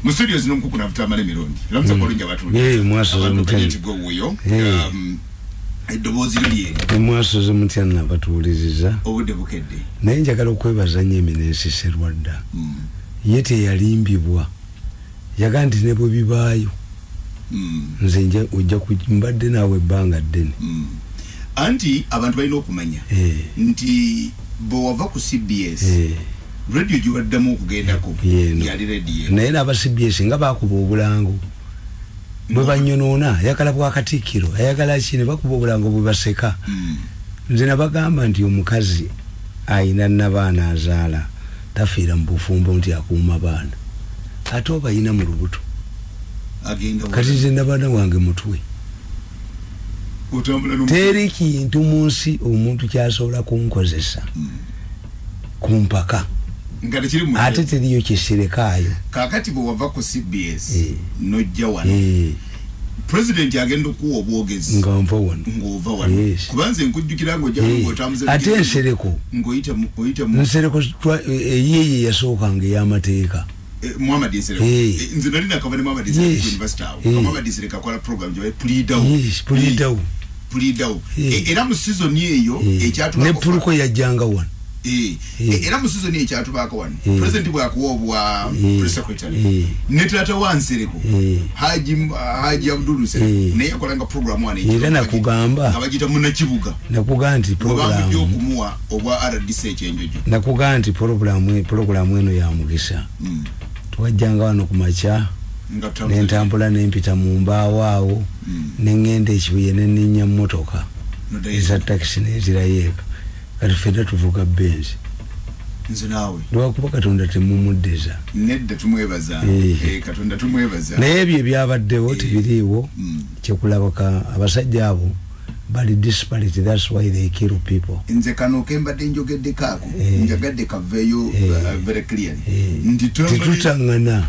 Mu studio zino mukukuna Tamale Mirundi. Lamusa kolunja batuli. Mwasoze mutya. Go eddoboozi lyeri. Mwasoze mutya nabatuwuliriza. Obudde bukedde. Naye njagala okwebaza nnyo Eminence Serwadda. Ye teyalimbibwa. Yaga nti ne bwe bibaayo. Nze ojja mbadde naawe ebbanga ddene. Anti abantu balina okumanya nti bwe wava ku CBS radio gyewaddamu okugendako yali radio. Naye n'aba CBS nga bakuba obulango bwe banyonoona, ayagala bwa Katikkiro, ayagala ki, ne bakuba obulango bwe baseka. Nze nabagamba nti omukazi ayina nabaana azaala tafiira mu bufumbo nti akuuma baana, ate oba ayina mu lubuto. Kati nze nabaana wange mutwe. Teri kintu mu nsi omuntu kyasobola kunkozesa kumpaka ate teriyo kyesirekaayo. Kakati bwe wava ku CBS nojja wano, President agenda okuwa obwogezi nga nva wano, ng'ova wano. Kubanze nkujjukira ng'ojja ng'otambuza ate Nsereko ng'oyita mu Nsereko eyiye yasookanga ey'amateeka. Muhammad Nsereko. Nze nali nakava ne Muhammad Nsereko ku university awo. Muhammad Nsereko akola program gye Pulidawo. Yes, Pulidawo. Pulidawo. Era mu season eyo ekyatubaako ne Puluko yajjanga wano. Era mu season eyo ekyatubaako wano. President bw'akuwa obwa press secretary. Ne taata wa Nsereko, Haji Abdul Nsereko, naye yakolanga program wano. Era nakugamba abagiyita Munnakibuga. Nakugamba nti program okumuwa obwa RDC ekyenjojo. Nakugamba nti program eno ya mukisa. Twajjanga wano ku makya nentambula nempita mu mbaawo awo nengenda ekibuye nenninnya mmotoka eza takisi nenzirayo eka. Kati ffenna tuvuga Benz. Nze naawe lwakuba Katonda temumuddeza. Nedda tumwebaza. Katonda tumwebaza. Naye ebyo ebyabaddewo tebiriiwo. Kyekulabaka abasajja abo bali disparate, that's why they kill people. Nze kano kembadde njogeddeko ako njagadde kaveeyo very clearly nti tetutangana,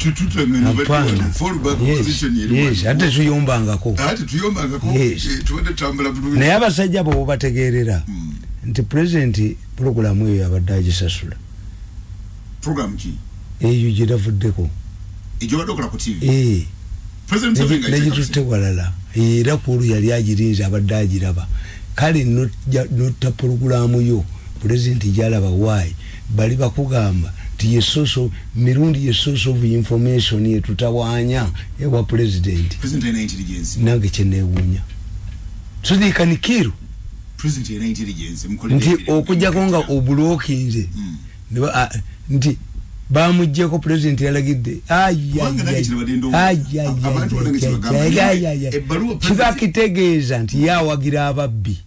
ate tuyombangako, naye abasajja abo bobategeerera nti President pulogulaamu eyo yabadde agisasula. Program ki eyo gyeravuddeko egyobadde okola ku TV? Negitutte walala era kwolwo yali agirinze abadde agiraba. Kale notta pulogulaamu yo Pulezidenti gyalaba. Waayi bali bakugamba nti ye source Mirundi, ye source of information yetutawaanya ewa Pulezidenti. Nange kyenewuunya, so they can kill nti okujjako nga obulokinze nti bamugyeko. Pulezidenti yalagidde kiba kitegeeza nti yawagira ababbi.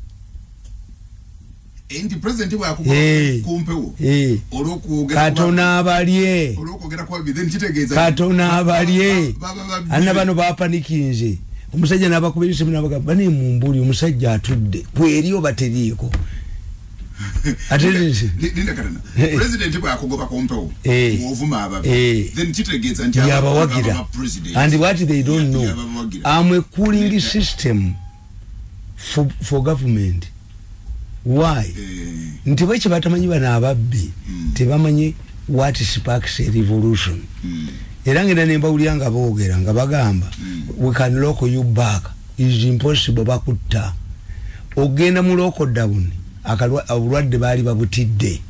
Katona abalye, Katona abalye. Anna bano bapanikinze omusajja n'abakubira esimu n'abagamba bane mumbuli omusajja atudde kweri oba teriiko. President bwakugoba ku mpewo ovuma ababi, then kitegeeza nti yabawagira. And what they don't know, I'm a cooling system for government. Why? Nti bwe batamanyi bano ababbi tebamanyi what sparks a revolution. Era ngenda nembawulira nga boogera nga bagamba we can lock you back is impossible. Bakutta ogenda mu lockdown, obulwadde baali babutidde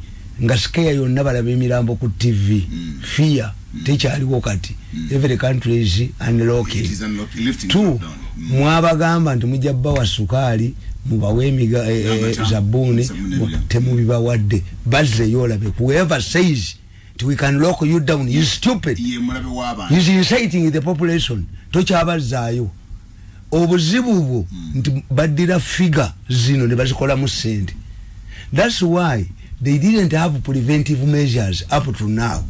nga sikeya yonna balaba emirambo ku TV. Fear tekyaliwo kati. Every country is unlocking. Two, mwabagamba nti mujja bbawa sukaali, mubawe emiga zabbuuni, temubibawadde. Bazzeyo olabe. Whoever says we can lock you down is stupid, is inciting the population. Tokyabazaayo. Obuzibu bwo nti baddira figure zino ne bazikolamu sente. That's why they didn't have preventive measures up to now.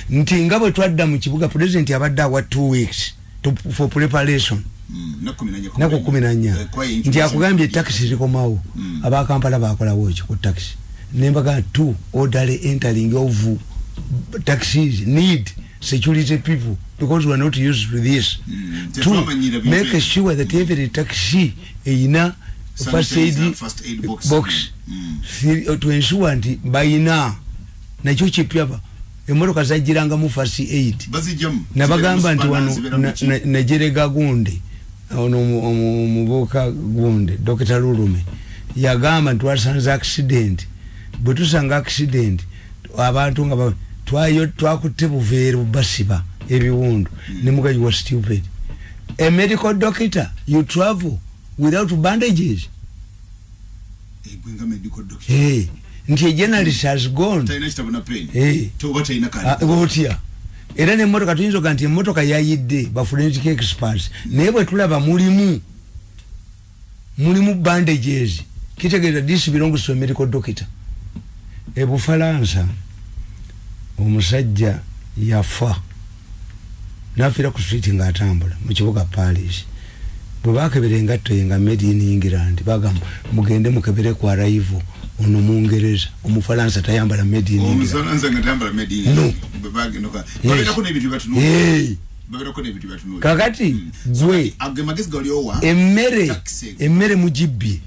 Nti nga bwe twadda mu kibuga, President abadde awa 2 weeks for preparation, naku 14, nti akugambye takisi zikomawo. Abakampala bakolawo ki ku takisi? Nembaga two, orderly entering of taxis need security people because we are not used to this. Two, make sure that every taxi eyina first aid box. To ensure nti bayina nakyo kipya. Emmotoka zajjirangamu first aid. Nabagamba nti wano nejerega gundi ono omubuuka gundi Dr. Lulume yagamba nti twasanze accident. Bwe tusanga accident abantu nga twakutte buveera basiba ebiwundu. Nemuga you are stupid. A medical doctor, you travel without bandages. Hey, nti a journalist has gone. Hey, otya. Era n'emmotoka tuyinza okuga nti emmotoka yayidde ba forensic experts, naye bwe tulaba mulimu bandages, kitegeeza this belongs to a medical doctor. E Bufalansa omusajja yafa n'afiira ku street ng'atambula mu kibuga Paris. Bwe bakebera engatto ye nga made in England, bagamba mugende mukebere ku arrival, ono Mungereza. Omufalansa tayambala made in England. No. Kakati gwe emmere mugibbye.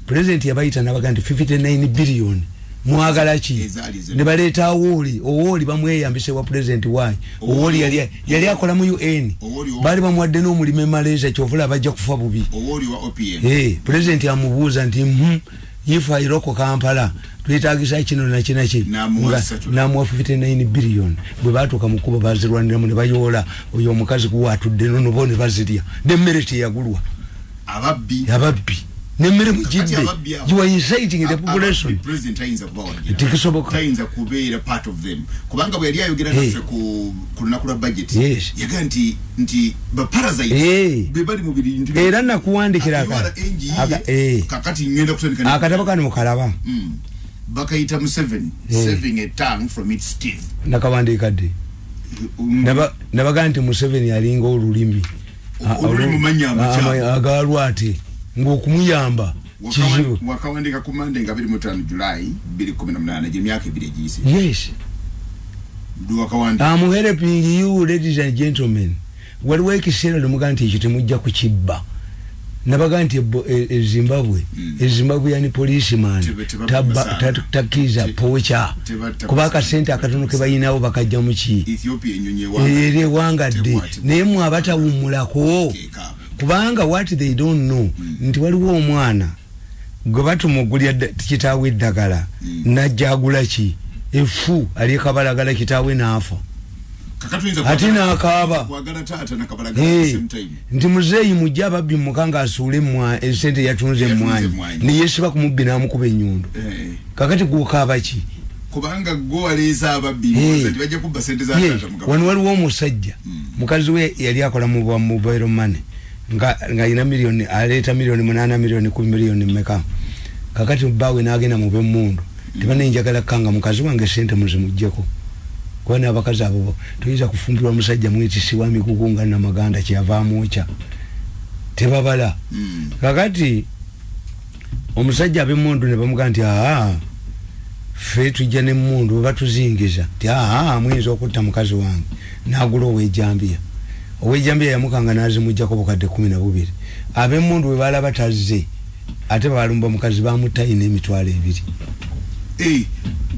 President yabayita n'abaga nti 59 billion mwagala ki? Ne baleeta Owooli bamweyambise wa president wayi. Owooli yali akola mu UN, baali bamuwadde n'omulimu e Malaysia, kyovula bajja kufa bubi. President amubuuza nti if I roko Kampala twetagisa kino na kino ki, n'amuwa 59 billion. Bwe baatuuka mu kkubo bazirwaniramu ne bayoola oyo omukazi kuwaatudde nono bo ne bazirya, n'emmere teyagulwa. Ababbi nemmere mugibbe. You are inciting the population. President tayinza kubawagira. Tekisoboka. Tayinza kubeera part of them, kubanga bwe yali ayogera naffe ku lunaku lwa budget, yagaa nti ba parasites be bali mu bintu. Era nakuwandikira kakati ngenda kutandika akatabo kano mukalaba. Bakayita Museveni saving a tongue from its teeth. Nakawandiika ddi? Nabaga nti Museveni alinga olulimi agalwate ng'okumuyamba kizibu. Wakawandika ku Monday nga 25 July 2018, gyemyaka ebiri egiyise. Yes. I'm helping you ladies and gentlemen. Waliwo ekiseera lwemuga nti ekyo temujja kukibba. Nabaga nti e Zimbabwe, e Zimbabwean policeman takkiriza pocha, kuba akasente akatono ke bayinawo bakajja mu ki era ewangadde. Naye mwe abatawummulako, kubanga what they don't know nti waliwo omwana gwe batumugulya kitaawe eddagala, najja agula ki efu alyekabalagala, kitaawe n'afa ate n'akaaba nti muzeeyi mujje ababbi muka ng'asuula esente yatunze emmwanyi, neyesiba ku mubbi n'amukuba ennyundo. Kakati gwokaaba ki? Kubanga gwe waleese ababbi bajja kubba sente za taata. Wano waliwo omusajja, mukazi we yali akola mu mobile money nga alina miliyoni, aleeta milioni 8, milioni 10, milioni mmeka. Kakati bbaawe n'agenda mu b'emmundu, tebanenjagala kanga mukazi wange sente muzimuggyeko, kuba n'abakazi abo toyinza kufumbirwa musajja mwetisi wa migugu nga Namaganda kyeyava amwokya, tebabala. Kakati omusajja ab'emmundu ne bamugaa nti aa ffe tujja n'emmundu bwe batuzingiza, nti aa muyinza okutta mukazi wange. N'agula ow'ejjambiya. Ow'ejjambiya yamukanga n'azimuggyako bukadde 12. Ab'emmundu bwe balaba tazze, ate balumba mukazi bamutta ayina 20,000.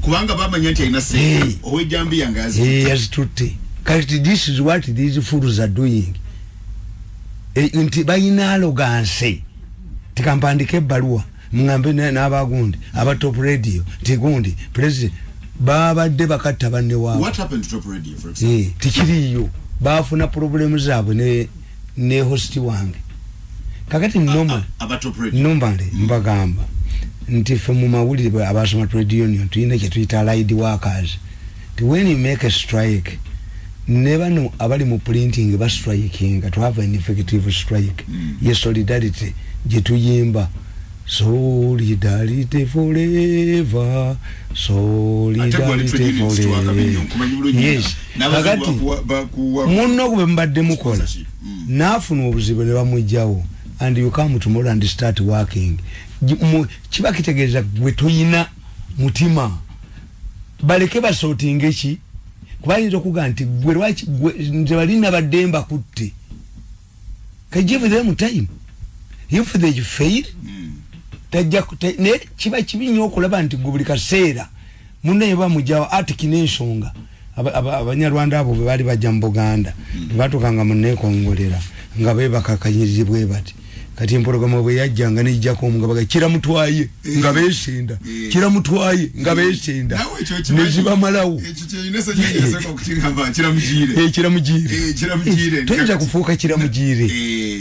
Kubanga bamanya nti alina ssente, ow'ejjambiya nga yazitutte. Kati this is what these fools are doing. Nti balina arrogance. Tikampandike ebbaluwa mugambe n'abagundi aba Top Radio nti gundi president babadde bakatta banne waabwe. What happened to Top Radio, for example? Tikiriiyo. Baafuna problemu zaabwe ne host wange. Kakati normally mbagamba nti ffe mu mawulire abasoma trade union tulina kye tuyita allied workers. When you make a strike, ne bano abali mu printing ba striking to have an effective strike. Ye solidarity gye tuyimba, solidarity forever, solidarity forever. Yes. Kakati munno gwe mbadde mukola n'afuna obuzibu ne bamugjawo, and you come tomorrow and start working. Kiba kitegeeza gwe toyina mutima. Baleke basootinge ki, kuba ayinza okugaa nti gwe lwaki nze balina badde mbakutte. Give them time. If they fail, tajja. Naye kiba kibi nnyo okulaba nti gwe buli kaseera Munne bamujjawo atiki n'ensonga. Abanyarwanda abo bwe baali bajja mu Buganda tebatukanga mu nneekongolera nga beebakakanyirizi bwe bati. Kati empologoma bwe yajjanga nejjako omugabaga kiramutwaye nga beesenda, kiramutwaye nga beesenda nezibamalawo. Kiramugire toyinza kufuuka kiramugire.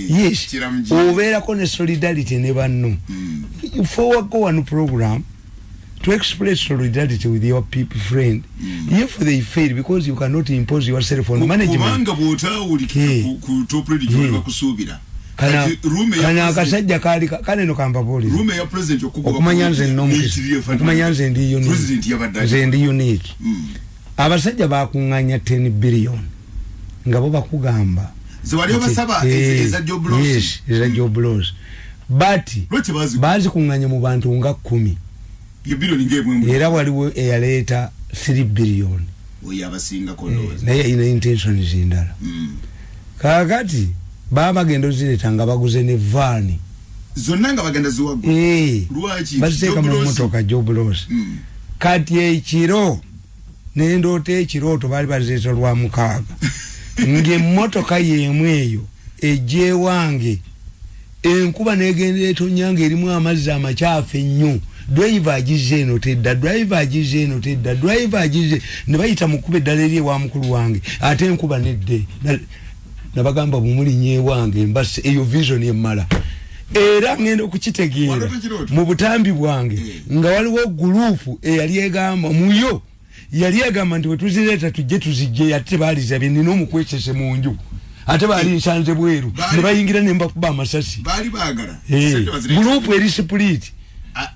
Yes, obeerako ne solidarity ne banno. Forward go one program to express solidarity with your people friend. If they fail, because you cannot impose yourself on management. Kubanga bw'otaawulikika ku top radio gy'oli bakusuubira. Kana akasajja kaali kaneno kampabuulire. Okumanya nze nnomukisa, okumanya nze ndi unique. Nze ndi unique. Abasajja bakuŋŋaanya 10 billion nga bo bakugamba. Ze wali obasaba eza job loss. Yes, eza job loss. But baazikuŋŋaanya mu bantu nga 10. Era waliwo eyaleeta 3 billion. Naye erina intentions endala. Kaakati baba bagenda ozireeta nga baguze ne vaani. Zonna nga bagenda ziwagwa. Lwaki? Baziteeka mu mmotoka job loss. Kati ekiro ne ndoota ekirooto baali bazireeta lwa mukaaga. Ng'emmotoka y'emu eyo ejja ewange enkuba n'egenda etonnya ng'erimu amazzi amakyafu ennyo. Driver agize eno tedda, driver agize eno tedda, driver agize ne bayita mu kkubo eddala eri ewa mukulu wange ate enkuba nedde. Nabagamba bumulinnya ewange mbase eyo vision emmala. Era ngenda okukitegeera mu butambi bwange nga waliwo gurupu eyali egamba muyo yali egamba nti wetuzireeta tujje tuzijje ate baalizabye nina omukwesese mu nju ate baali nsanze bweru ne bayingira ne mbakuba amasasi. Baali baagala gurupu eri split.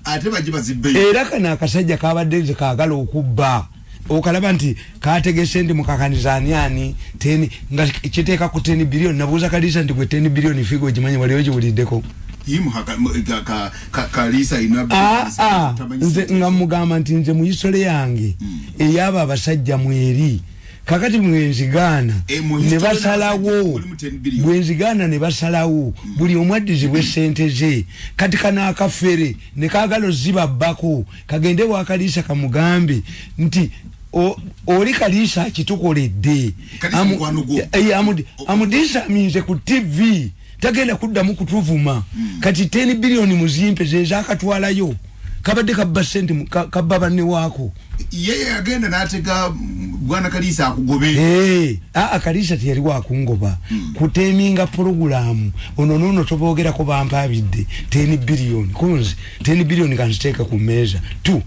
Ate bajje bazibbeyo. Era kano akasajja kabadde nze kaagala okubba okalaba nti kategese ndi mukakaniza ani 10 nga kiteeka ku 10 billion. Nabuuza Kalisa nti gwe 10 billion figo ogimanyi wali ogiwuliddeko? Kalisa ina nze nga mugamba nti nze mu histoire yange ey'abo abasajja mweri kakati mwenzigaana ne basalawo, bwenzigaana ne basalawo buli omwaddizibwa essente ze. Kati kano akafere ne kaagala ozibabbako kagende wa Kalisa kamugambe nti oli Kalisa akitukoledde amudisaminze ku TV tagenda kuddamu kutuvuma. Kati 10 billion muzimpe ze zaakatwalayo kabadde kabba sente kabba banne waako. Yeye agenda n'atega bwana Kalisa akugobe. Kalisa teyali wakungoba. Kuteminga pulogulaamu ono nono toboogerako bampaabidde 10 billion kunze 10 billion kanziteeka ku mmeeza tu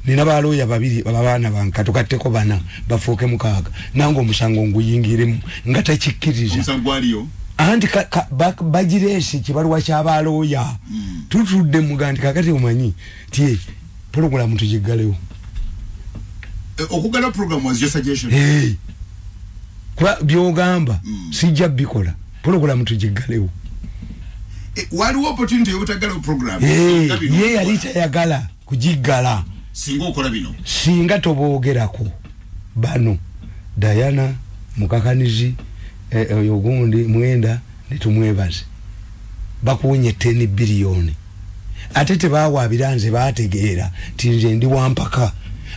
nina balooya babiri abaana bange katukatteko bana bafuuke mukaaga nange omusango nguyingiremu nga takikkiriza. Anti bagireese kibaluwa ky'abalooya. Tutudde muga nti kakati omanyi ti pulogulaamu tugiggalewo. Okugala program was your suggestion. Kuba by'ogamba sijja bikola pulogulaamu tugiggalewo. Waliwo opportunity y'obutaggalawo program. Ye yali tayagala kugiggala. Singa okola bino. Singa toboogerako bano Diana Mukakanizi oyo gundi Mwenda ne tumwebaze bakuwonye 10 billion ate tebawaabira nze baategeera nti nze ndi wampaka.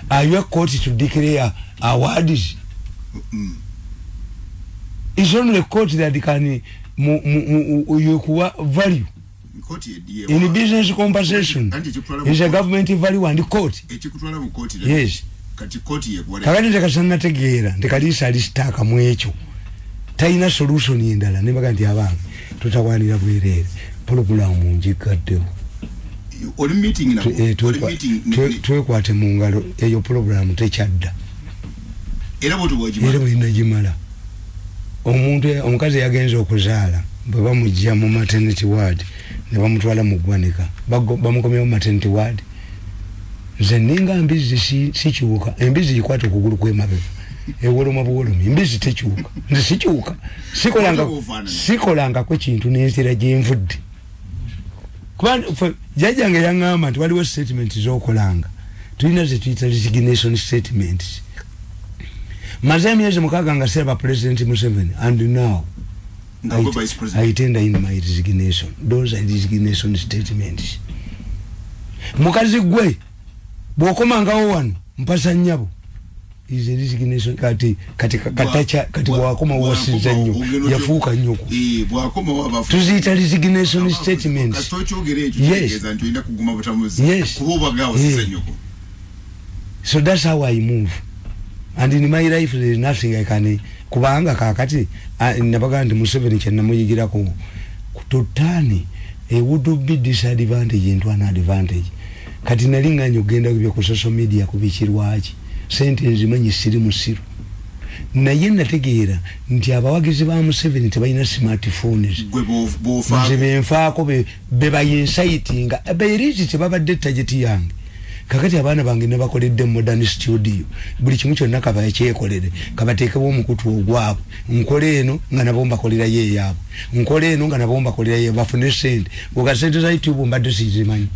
Are you court to declare awards? It's only a court that can value. In business compensation is a government value and court. Yes. Kakati nze kasanategeera nti Kalisa ali sitaaka mu ekyo talina solution endala ne baga nti abange tutawanira bwereere pulogulaamu ngigaddewo. Twekwate mu ngalo eyo pulogulaamu tekyadda era bwenagimala. Omuntu omukazi yagenze okuzaala bwe bamugja mu maternity ward ne bamutwala mu ggwanika bamukomyawo mu maternity ward. Nze ninga mbizzi sikyuka, embizzi gikwata okugulu kw'emabega ewoloma buwolomi, embizzi tekyuka, nze sikyuka, sikolangako kintu n'enzira gye nvudde. Kuba jjajjange yaŋŋamba nti waliwo statement z'okolanga tulina ze tuyita resignation statements. Maze emyezi 6 nga siraba President Museveni and now I tender in my resignation. Those are resignation statements. Mukazi gwe bw'okomangawo wano Mpasa nnyabo is a resignation. Kati kati katacha kati bwakoma wasiza nnyo yafuuka nnyoko. Tuziyita resignation statements. Yes. Yes. So that's how I move. And in my life there is nothing I can kubanga kakati nabaga nti Museveni kye namuyigirako kutotani it would be disadvantage into an advantage. Kati nali nganya ogenda ku social media kubikirwaki sente nzimanyi siri musiru naye nategeera nti abawagizi ba Museveni tebalina smartphones nze benfaako be bayinsaitinga beerizi tebabadde target yange. Kakati abaana bange ne bakoledde modern studio buli kimu kyonna kabakyekolere kabateekewo omukutu ogwabwe nkole eno nga nabo mbakolerayo eyaabwe nkole eno nga nabo mbakolerayo bafune sente ngoga sente za YouTube mbadde sizimanyi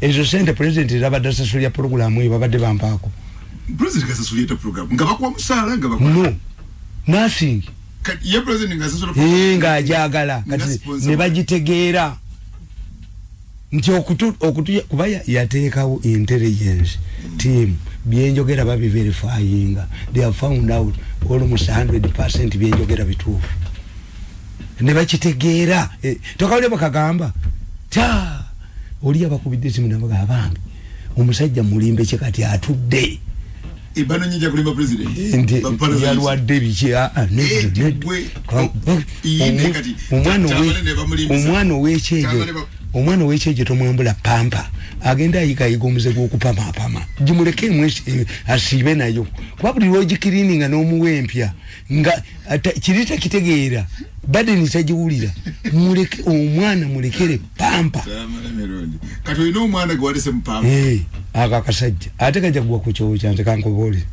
ezo sente president zabadde asasulya programu eyo babadde bampaako. President kasasulya program nga bakuwa musaala nga bakuwa no nothing ye president nga asasula program nga ajagala kati ne bagitegeera nti okutu kuba yateekawo intelligence team byenjogera babi verifyinga they have found out almost 100% byenjogera bituufu ne bakitegeera tokawule bakagamba ta oli abakubidde simu nabaga abange omusajja mulimbe kye kati atudde ebano nyinja kulimba president nti yalwadde biki omwana ow'ekyejo tomwambula pampa agenda ayikayiga omuze gw'okupamaapama gimuleke asiibe nayo kuba buli lwogikirininga n'omuwa empya nga kiri takitegeera badeni tagiwulira muleke omwana mulekere pampa. Kati olina omwana gwe walese mu pampa ako akasajja ate kajja kugwa ku kyowo kyanze kankubuulire.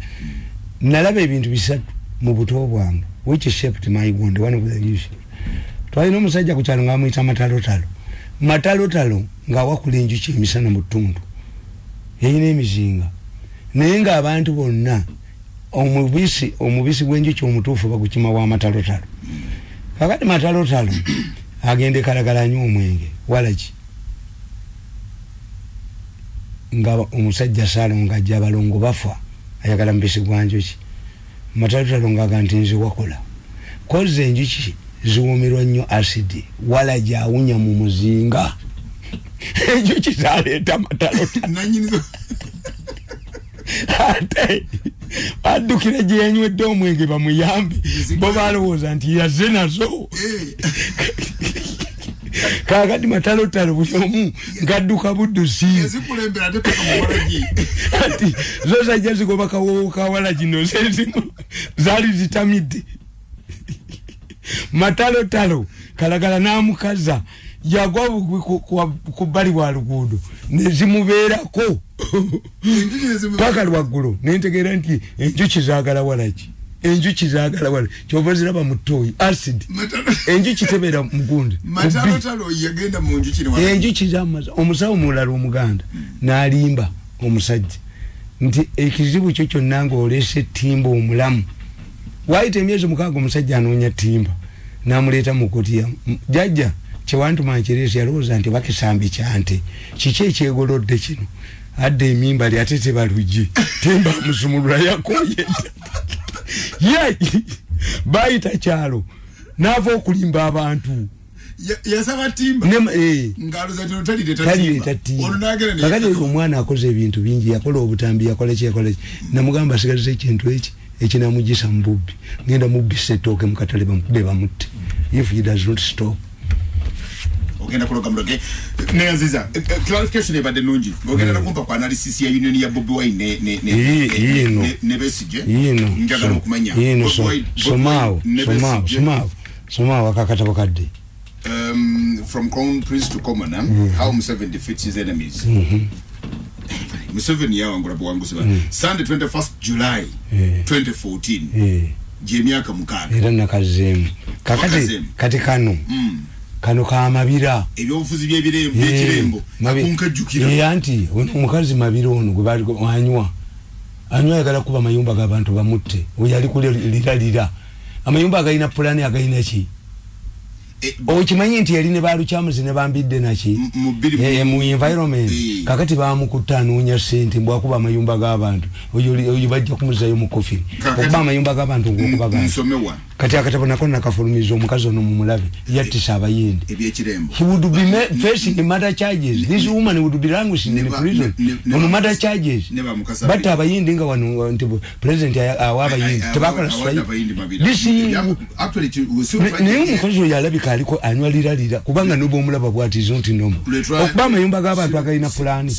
Nalaba ebintu bisatu mu buto bwange which shaped my wound one of the issues. Twalina omusajja ku kyalo ng'amuyita Matalotalo. Matalotalo ng'awakula enjuki emisana mu ttundu yayina emizinga naye ng'abantu bonna omubisi gw'enjuki omutuufu bagukima wa Matalotalo. Kakati Matalotalo agenda e Kalagala anywa omwenge walaki nga omusajja Saalongo ajja abalongo bafa ayagala mubisi gwa njuki. Matalotalo ng'aga nti nze wakola kozi enjuki ziwumirwa nnyo asidi walagi awunya mu muzinga enjuki zaleeta Matalotalo ate baddukira gye yanywedde omwenge bamuyambe bo balowooza nti yazze nazo. Kakati Matalotalo buli omu ng'adduka buddusi ati zo zajja zigoba kawoowo ka walagi no zezimu zaali zitamidde. Matalotalo Kalagala n'amukaza yagwa bugwi ku bbali wa luguudo ne zimubeerako paka lwaggulo nentegeera nti enjuki zaagala walagi enjuki zaagala walagi kyova ziraba mu ttooyi acid enjuki tebeera mugundi enjuki zamaza. Omusawo mulala omuganda n'alimba omusajja nti ekizibu kyo kyonna ng'oleese ettimba omulamu waayita emyezi 6 omusajja anoonya ttimba n'amuleeta mu kkooti jjajja kyewantuma nkireese yalowooza nti bakisambi kyante kiki ekyegolodde kino adda emimbali ate tebaluggi timba amusumulula yakoye ye bayita kyalo n'ava okulimba abantu yasaba timba ngalo talireeta timba. Kakati omwana akoze ebintu bingi yakola obutambi yakola ki yakola ki namugamba asigaliza ekintu eki ekinamugisa mu bubbi ngenda mubbisa ettooke mu katale bamukube bamutte if he does not stop. Ogenda kuloga muloge neyanziza clarification ebadde nnungi ogenda nakumpa ku analysis ya union ya Bobi Wine ne Besigye njagala okumanya somaawo akakatabo kadde from crown prince to commoner how Museveni defeats his enemies. Museveni yawangula buwanguzi Sunday 21st July 2014 gyemyaka 6 era nakazeemu kakati kati kano kano kamabira ebyobufuzi by'ebirembo by'ekirembo akunkajjukira anti omukazi Mabira ono gwe bali anywa ayagala kuba amayumba g'abantu bamutte oyo ali kuliralira amayumba agalina pulani agalina ki Okimanyi nti yali ne balukyamuzi ne bambidde naki mu environment. Kakati bamukutta anoonya ssente mbwakuba amayumba g'abantu, oyo bajja kumuzayo mu coffin okuba amayumba g'abantu ng'okubaga. Kati akatabo nako nakafulumiza omukazi ono mumulabe yattisa abayindi. He would be facing murder charges. This woman would be languishing in prison on murder charges. Batta abayindi nga wano nti president awa abayindi tebakola strike. Naye omukazi oyo alabika aliko anywa liralira kubanga noba omulaba bw'ati nti nomu okuba amayumba g'abantu agalina pulaani.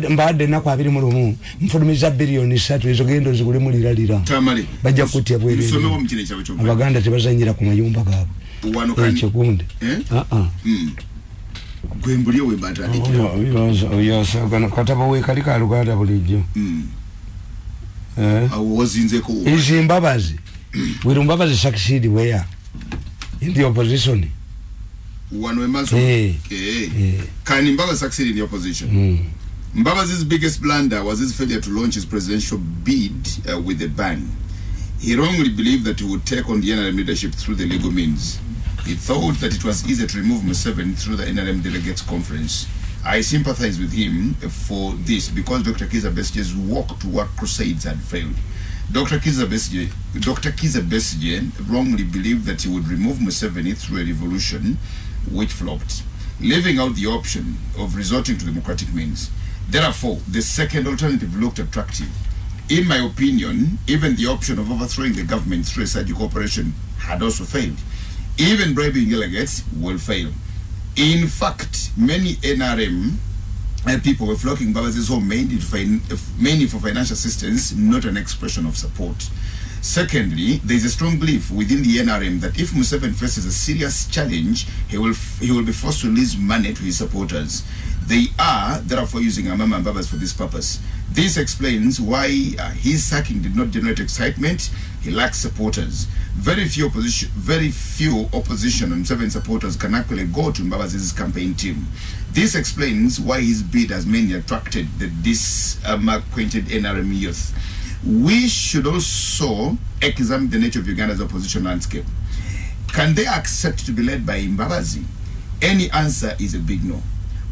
Mbawadde ennaku 21 nfulumiza biliyoni 3 ezo genda ozigulemu liralira. Bajja kutya bwerere. Abaganda tebazanyira ku mayumba gaabwe. Ekyo gundi. Katabo weekali ka Luganda bulijjo. Is Mbabazi. Will Mbabazi succeed where? In the opposition. Can Mbabazi succeed in the opposition? Mbabazi's biggest blunder was his failure to launch his presidential bid with a bang. He wrongly believed that he would take on the NRM leadership through the legal means. He thought that it was easier to remove Museveni through the NRM delegates conference. I sympathize with him for this because Dr. Kizza Besigye's walk-to-work crusades had failed. Dr. Kizza Besigye wrongly believed that he would remove Museveni through a revolution, which flopped, leaving out the option of resorting to democratic means. Therefore, the second alternative looked attractive. In my opinion, even the option of overthrowing the government through a surgical operation had also failed. Even bribing delegates will fail. In fact, many NRM people were flocking Mbabazi's home mainly for financial assistance, not an expression of support. Secondly, there is a strong belief within the NRM that if Museveni faces a serious challenge, he will be forced to release money to his supporters. They are therefore using Amama Mbabazi for this purpose. This explains why his sacking did not generate excitement. He lacks supporters. Very few opposition and Museveni supporters can actually go to Mbabazi's campaign team. This explains why his bid has mainly attracted the disacquainted NRM youth. We should also examine the nature of Uganda's opposition landscape. Can they accept to be led by Mbabazi? Any answer is a big no.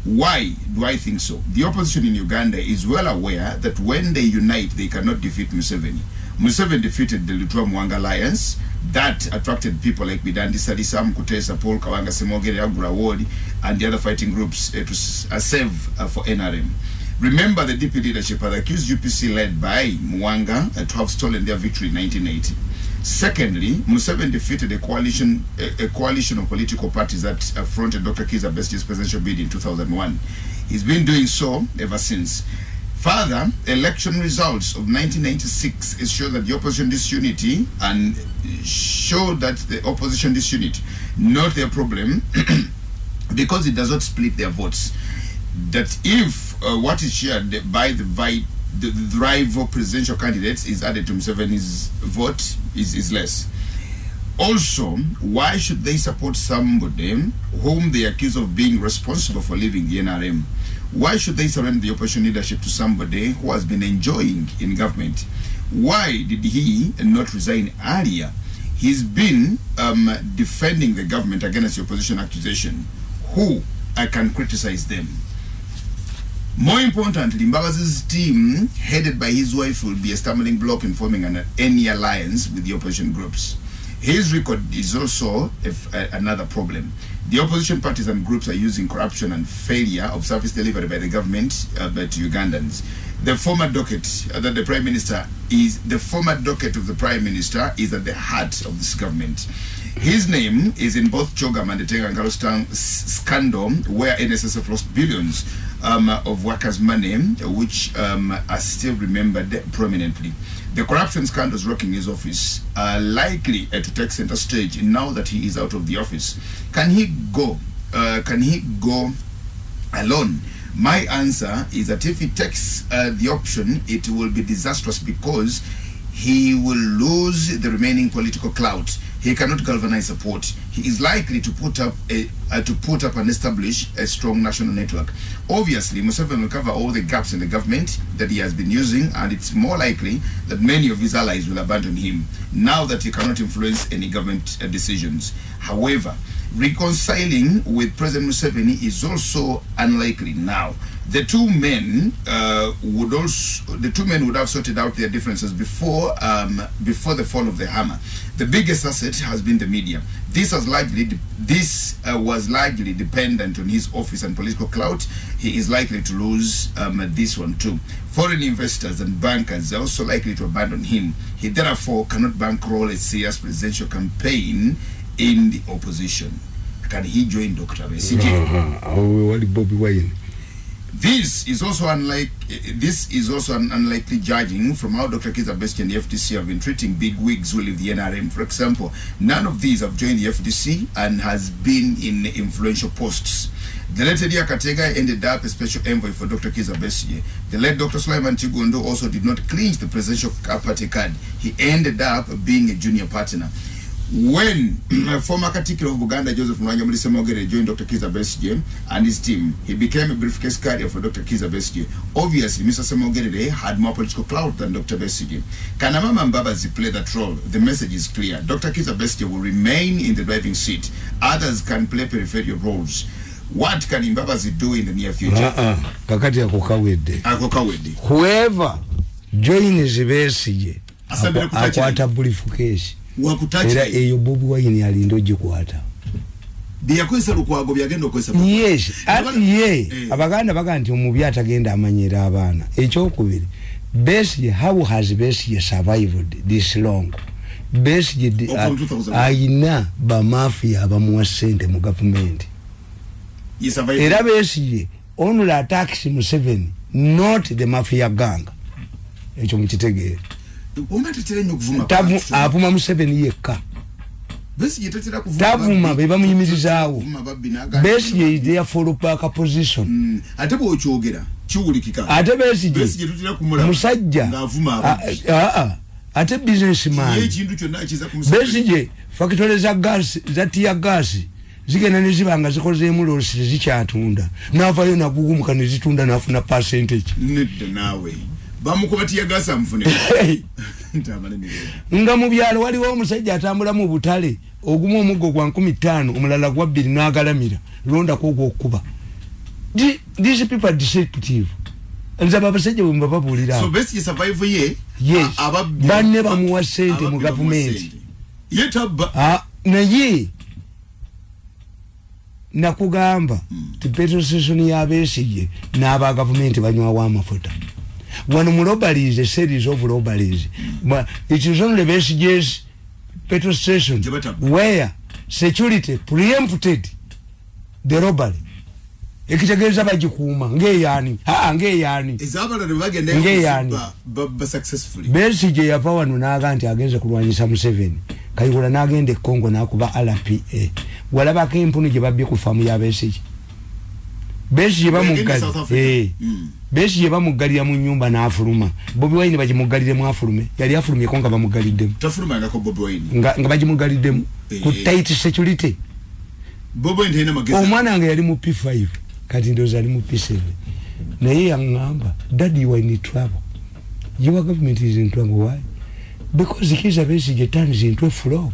Why do I think so? The opposition in Uganda is well aware that when they unite, they cannot defeat Museveni. Museveni defeated the Lutwa Mwanga Alliance that attracted people like Bidandi Salisa, Mkutesa, Paul Kawanga, Semogere, Agura Ward, and the other fighting groups to save for NRM. Remember, the DP leadership had accused UPC led by Mwanga to have stolen their victory in 1980. Secondly, Museveni defeated a coalition of political parties that fronted Dr. Kizza Besigye's presidential bid in 2001. He's been doing so ever since. Further, election results of 1996 show that the opposition disunity and show that the opposition disunity not their problem because it does not split their votes. That if what is shared by the rival presidential candidates is added to Museveni's vote is less. Also, why should they support somebody whom they accuse of being responsible for leaving the NRM? Why should they surrender the opposition leadership to somebody who has been enjoying in government? Why did he not resign earlier? He's been defending the government against the opposition accusation. Who I can criticize them? More importantly, Mbabazi's team, headed by his wife, will be a stumbling block in forming any alliance with the opposition groups. His record is also another problem. The opposition parties and groups are using corruption and failure of service delivery by the government to Ugandans. The former docket that the Prime Minister is the former docket of the Prime Minister is at the heart of this government. His name is in both Chogam and the Tengangalo scandal, where NSSF lost billions of workers' money, which are still remembered prominently. The corruption scandals rocking his office are likely to take center stage now that he is out of the office. Can he go? Can he go alone? My answer is that if he takes the option, it will be disastrous because He will lose the remaining political clout. He cannot galvanize support. He is likely to put up and establish a strong national network. Obviously, Museveni will cover all the gaps in the government that he has been using, and it's more likely that many of his allies will abandon him now that he cannot influence any government decisions. However, reconciling with President Museveni is also unlikely now. The two men would have sorted out their differences before the fall of the hammer. The biggest asset has been the media. This was largely dependent on his office and political clout. He is likely to lose this one too. Foreign investors and bankers are also likely to abandon him. He therefore cannot bankroll a serious presidential campaign in the opposition. Can he join Dr. Besigye? Bobi Wine. This is also unlikely judging from how Dr. Kizza Besigye and the FDC have been treating big wigs who leave the NRM. For example, none of these have joined the FDC and has been in influential posts. The late Eddie Akatega ended up a special envoy for Dr. Kizza Besigye. The late Dr. Sulaiman Kiggundu also did not clinch the presidential party card. He ended up being a junior partner. When former Katikiro of Buganda, Joseph Mulwanyammuli Ssemogerere, joined Dr. Kizza Besigye and his team, he became a briefcase carrier for Dr. Kizza Besigye. Obviously, Mr. Ssemogerere had more political clout than Dr. Besigye. Can Amama Mbabazi play that role? The message is clear. Dr. Kizza Besigye will remain in the driving seat. Others can play peripheral roles. What can Mbabazi do in the near future? Kakati akokawedde. Akokawedde. Whoever joins Besigye, akwata briefcase. Era eyo Bobi Wine alinda ogikwata. Byakozesa Lukwago byagenda okozesa. Yes, ati ye abaganda baga nti omubi atagenda amanyira abaana. Ekyokubiri, Besigye, how has Besigye survived this long? Besigye ayina bamafia abamuwa ssente mu gavumenti. Era Besigye only attacks Museveni, not the mafia gang. Ekyo mukitegeere. Avuma Museveni yekka. Tavuma be bamuyimirizaawo. Besigye is there for back position. Ate bw'okyogera kiwulikika. Ate Besigye musajja ate businessman. Besigye factory za gas za tear gas zigenda ne zibanga zikozeemu loss zikyatunda. N'avaayo nagugumuka ne zitunda n'afuna percentage. Nedda naawe. Bamukuba tear amufune. Nga mu byalo waliwo omusajja atambula mu butale ogumu omuggo gwa 15 omulala gwa 2 n'agalamira londako ogw'okkuba. These people are deceptive. Nze abasajja bwe mbababuulira. So Besigye survive ye? Yes. Banne bamuwa ssente mu gavumenti. Ye tabba. Naye nakugamba ti petrol station ya Besigye n'aba gavumenti banywawo amafuta. One robberies, a series of robberies. But it is only Besigye's petrol station where security preempted the robbery. Ekitegeeza bagikuuma ng'eyaani ng'eyaani ng'eyaani. Besigye yava wano n'aga nti agenze kulwanyisa Museveni. Kayihura n'agenda e Congo n'akuba RPA. Walabako empunu gye babbye ku faamu ya Besigye. Besigye bamuggalira. Besigye bamuggalira mu nnyumba n'afuluma. Bobi Wine bagimuggaliremu afulume. Yali afulumyeko nga bamuggaliddemu. Tafulumangako Bobi Wine. Nga bagimuggaliddemu. Ku tight security. Bobi Wine talina magezi. Omwana wange yali mu P5. Kati ndowooza ali mu P7. Naye yaŋŋamba, Daddy, you are in trouble. Your government is in trouble. Why? Because Kizza Besigye turns into a frog.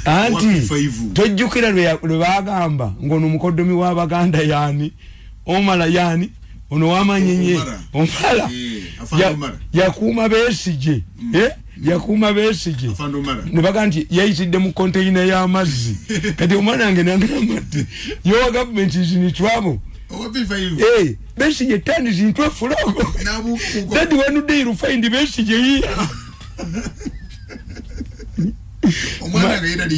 Anti tojjukira lwe bagamba ng'ono omukoddomi w'Abaganda yaani Omara yaani ono wamanyenye Omara yakuuma Besigye yakuuma Besigye ne baga nti yayitidde mu container y'amazzi. Kati omwana wange n'angamba nti your government is in trouble. Besigye turns into a frog. Daddy, one day you'll find Besigye here.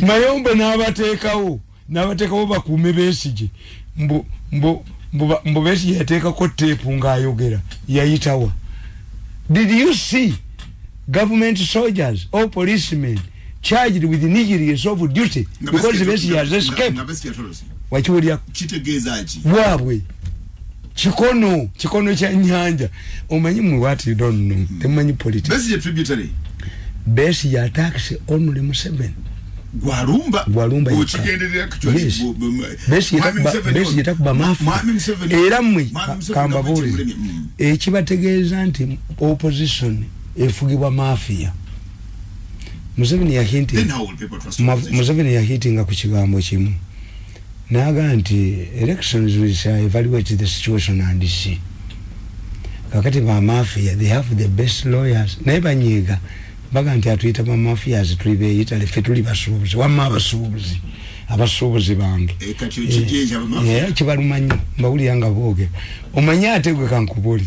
Mayombe n'abateekawo bakuume Besigye. Mbu Besigye yateekako teepu ng'ayogera yayitawa. Did you see government soldiers or policemen charged with negligence of duty because Besigye has escaped? Wakiwulira kitegeeza ki? Waabwe Kikono, kikono kya nyanja. Omanyi mu what you don't know. Temanyi politics. Besigye tributary. Besigye attacks only Museveni. Gwalumba. Gwalumba. Yes. Besigye takuba mafia. Era mmwe kambabuli. Ekibategeeza nti opposition efugibwa mafia. Museveni yahinti. Museveni yahitinga ku kigambo kimu. Naga nti elections will evaluate the situation and see. Kakati ba mafia, they have the best lawyers. Naye banyiga baga nti atuyita ba mafias tuli beeyita ffe tuli basuubuzi, wamma abasuubuzi, abasuubuzi bange. Kibaluma nnyo, mbawulira nga boogera. Omanye ate gwe kankubuli,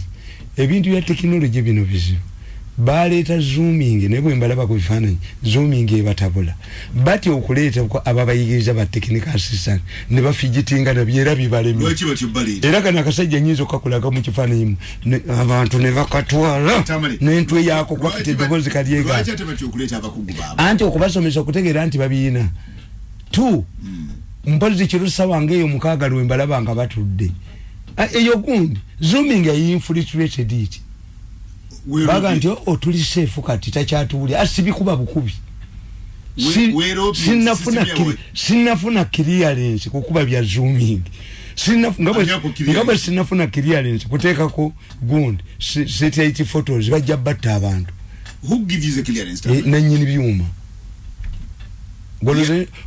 ebintu bya tekinologi bino bizibu. Baleeta zooming, naye bwe mbalaba ku bifaananyi, zooming ebatabula. Batya okuleeta ababayigiriza ba technical assistant ne bafigitinga nabyo era bibalemye. Era kano akasajja nnyinza okukakulaga mu kifaananyi abantu ne bakatwala n'entwe yaako kwakita eddoboozi kalyegaana. Anti okubasomesa okutegeera nti babiina. Two, mpozi kirusa wange eyo mukaaga lwe mbalaba nga batudde. Eyo gundi, zooming infiltrated it. Baga nti otuli safe kati takyatuwulira asibikuba bukubi. Sinnafuna clearance kukuba bya zooming. Nga bwe sinnafuna clearance kuteekako gundi satellite photos bajja batta abantu. Who gives you the clearance? Nannyini byuma.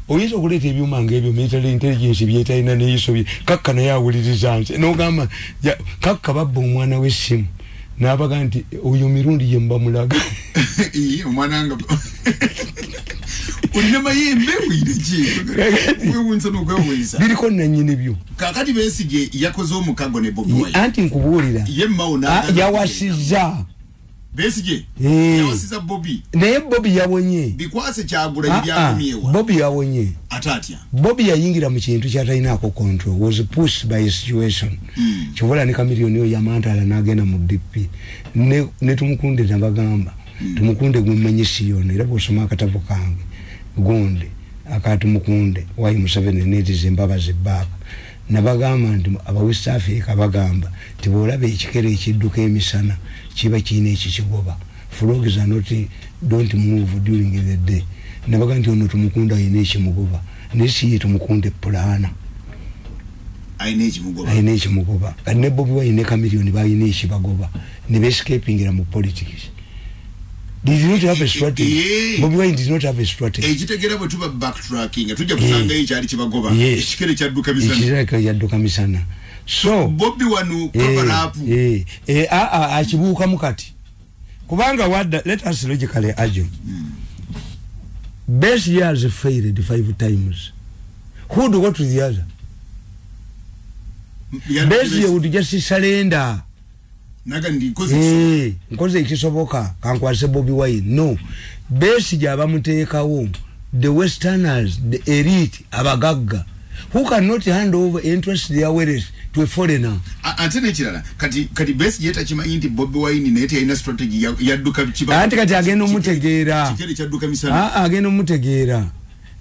Oyinza okuleeta ebyuma ng'ebyo military intelligence byetalina neyiso bye kakka naye awuliriza nze n'ogamba kakka babba omwana w'essimu. N'abaga nti oyo mirundi ye mba mulaga. Omwana nga olina mayembe oyina ki? Weewuunyisa n'okwewuunyisa. Biriko nannyini byo. Kaakati Besigye yakoze omukago ne Bobi Wine. Anti nkubuulira. Ye Mao n'agaana. Yawasizza. Besigye yawasizza Bobi. Naye Bobi yawonye. Bikwase Kyagulanyi byakomyewa. Bobi yawonye. Ate atya? Bobi yayingira mu kintu ky'atalinaako control, was pushed by a situation. Kyobola ne Chameleone oyo yamantala n'agenda mu DP. Ne Tumukunde nabagamba. Tumukunde gwe mmanyi si yonna era bw'osoma akatabo kange gundi aka Tumukunde why Museveni needs Mbabazi back. Nabagamba nti aba West Africa bagamba nti bw'olaba ekikere ekidduka emisana kiba kirina ekikigoba. Frogs are not, don't move during the day. Nabaga nti ono Tumukunde alina ekimugoba. Naye si ye Tumukunde pulaana. Alina ekimugoba. Alina ekimugoba. Kati ne Bobi Wine ne Chameleone balina ekibagoba. Ne beescapingira mu politics. Did not have a strategy. Bobi Wine did not have a strategy. Ekitegera bwe tuba backtracking tujja kusangayo ekyali kibagoba. Ekikere kyadduka misana. Ekikere kyadduka misana. So Bobi wano cover up. Akibuukamu kati. Kubanga wadda, let us logically argue. Besigye has failed 5 times. Who would go to the other? Besigye would just surrender. Naga ndi nkoze nkoze ekisoboka kankwase Bobi Wine. No. Besigye abamuteekawo the westerners, the elite, abagagga who cannot hand over interest their wealth to a foreigner. Ate n'ekirala kati Besigye takimanyi nti Bobi Wine naye teyalina strategy yadduka kiba. Anti kati agenda omutegeera. Kikere kyadduka misana. Agenda omutegeera.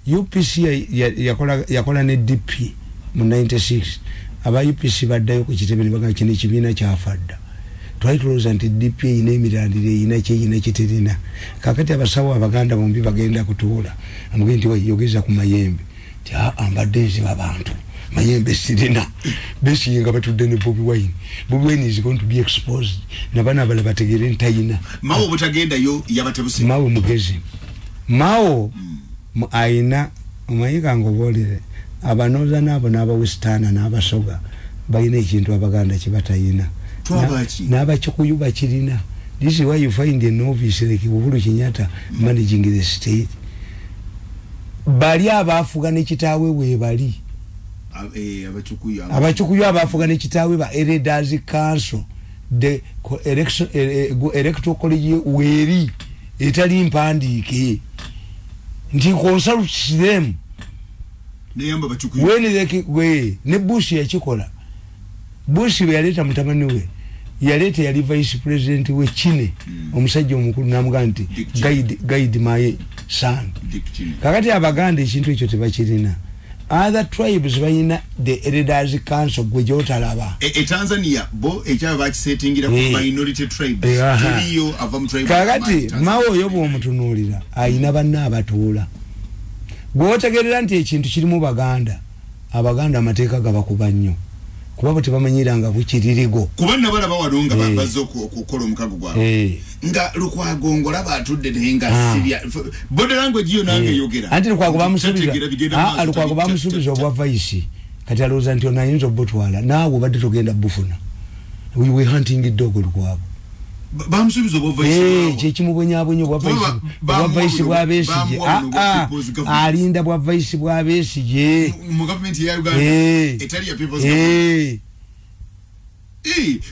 UPC yakola ne DP mu 96. Aba UPC baddayo ku kitebe ne bagamba kino ekibiina kyafa dda. Twali tulowooza nti DP erina emirandira erina kyeyina kiterina. Kaakati abasawo abaganda bombi bagenda kutuula. Amugende nti yogeza ku mayembe. Nti mbadde nziba abantu. Mayembe sirina. Besigye nga batudde ne Bobi Wine. Bobi Wine is going to be exposed. N'abaana abalala bategeere nti tayina. Mao butagendayo yabatebuse. Mao mugezi. Mao ayina omanyi kangoboolere abanoza n'abo n'abawesitaana n'abasoga balina ekintu abaganda kye batayina. N'abakikuyu bakirina. This is why you find a novice like Uhuru Kenyatta managing the state. Bali abaafuga ne kitaawe we bali. Abakikuyu abaafuga ne kitaawe ba Elders Council, the election electoral college weeri etali mpandiike nti consult them. Neyamba Bakikuyu. When ne Bush yakikola. Bush bwe yaleeta mutabani we, yaleeta yali vice president we Chine, omusajja omukulu n'amugamba nti guide my son. Kakati abaganda ekintu ekyo tebakirina. Other tribes balina the elders council gwe gyotalaba. E Tanzania bo ekyaba bakisetingira ku minority tribes. Teriyo ava mu tribe. Kakati Mao oyo bw'omutunuulira ayina banna abatuula. Bw'otegeerera nti ekintu kirimu Baganda, Abaganda amateeka gabakuba nnyo. Kuba bo tebamanyiranga bukiririgo. Kuba nabalaba wano nga bazze okukola omukago gwabwe. Nga Lukwago ng'olaba atudde naye nga sibya. Body language yo nange eyogera. Anti Lukwago bamusuubiza. Lukwago bamusuubiza obwa vice. Kati alowooza nti ono ayinza obutwala. Naawe obadde togenda bufuna. We were hunting dog Lukwago. Bamusuubiza obwa vice. Kyekimubonyaabonya obwa vice. Obwa vice bwa Besigye. Alinda bwa vice bwa Besigye. Mu gavumenti ya Uganda. Etali ya People's Government.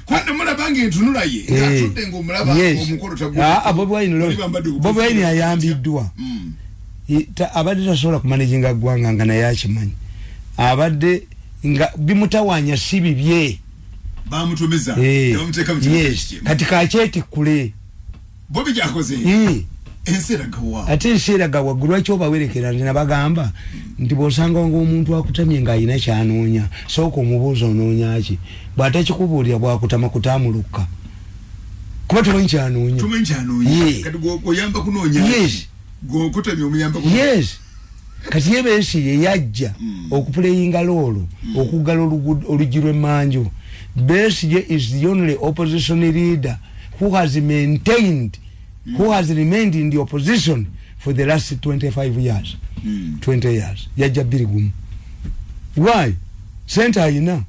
Kwanda mulaba ng'entunula ye ng'atudde ng'omulaba omukolo tagwa. Bobi Wine ayambiddwa. Abadde tasobola kumanaginga ggwanga nga naye akimanyi. Abadde nga bimutawaanya si bibye. Bamutumiza ne bamuteeka mu kintu. Kati kakyetikkule. Bobi gy'akoze. Ensi eraga wa? Ate ensi eraga waggulu. Lwaki obawerekera? Nze nabagamba nti bw'osanga ng'omuntu akutamye ng'alina ky'anoonya, sooka omubuuza onoonya ki. Bw'atakikubuulira bw'akutama kutaamulukka. Kuba tomanyi ky'anoonya. Tomanyi ky'anoonya. Kati gw'oyamba kunoonya. Yes. Gw'okutamye omuyamba kunoonya. Yes. Kati ye Besigye yajja okupuleyinga loolo, okuggala oluggi lw'emmanju. Besigye is the only opposition leader who has maintained, who has remained in the opposition for the last 25 years. 20 years. Yajja 20. Why? Sente ayina.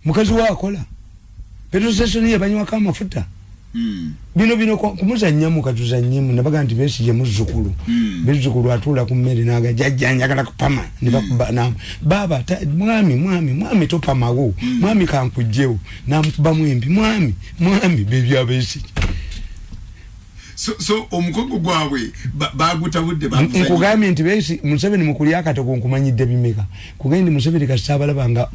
Mukazi we akola. Petrol station ye banywako amafuta. Bino kumuzannyamu katuzannyemu. Nabaga nti Besigye muzzukulu. Muzzukulu atuula ku mmere n'aga jjajja njagala kupama. Ne bakuba na baba mwami topamawo. Mwami kankugjewo. Namukubamu empi. Mwami bebya Besigye. So omukogo gwabwe bagutabudde baguzannya. Nkugambye nti Besigye Museveni mukuli akatogo nkumanyidde bimeka. Kugendi Museveni kasita nga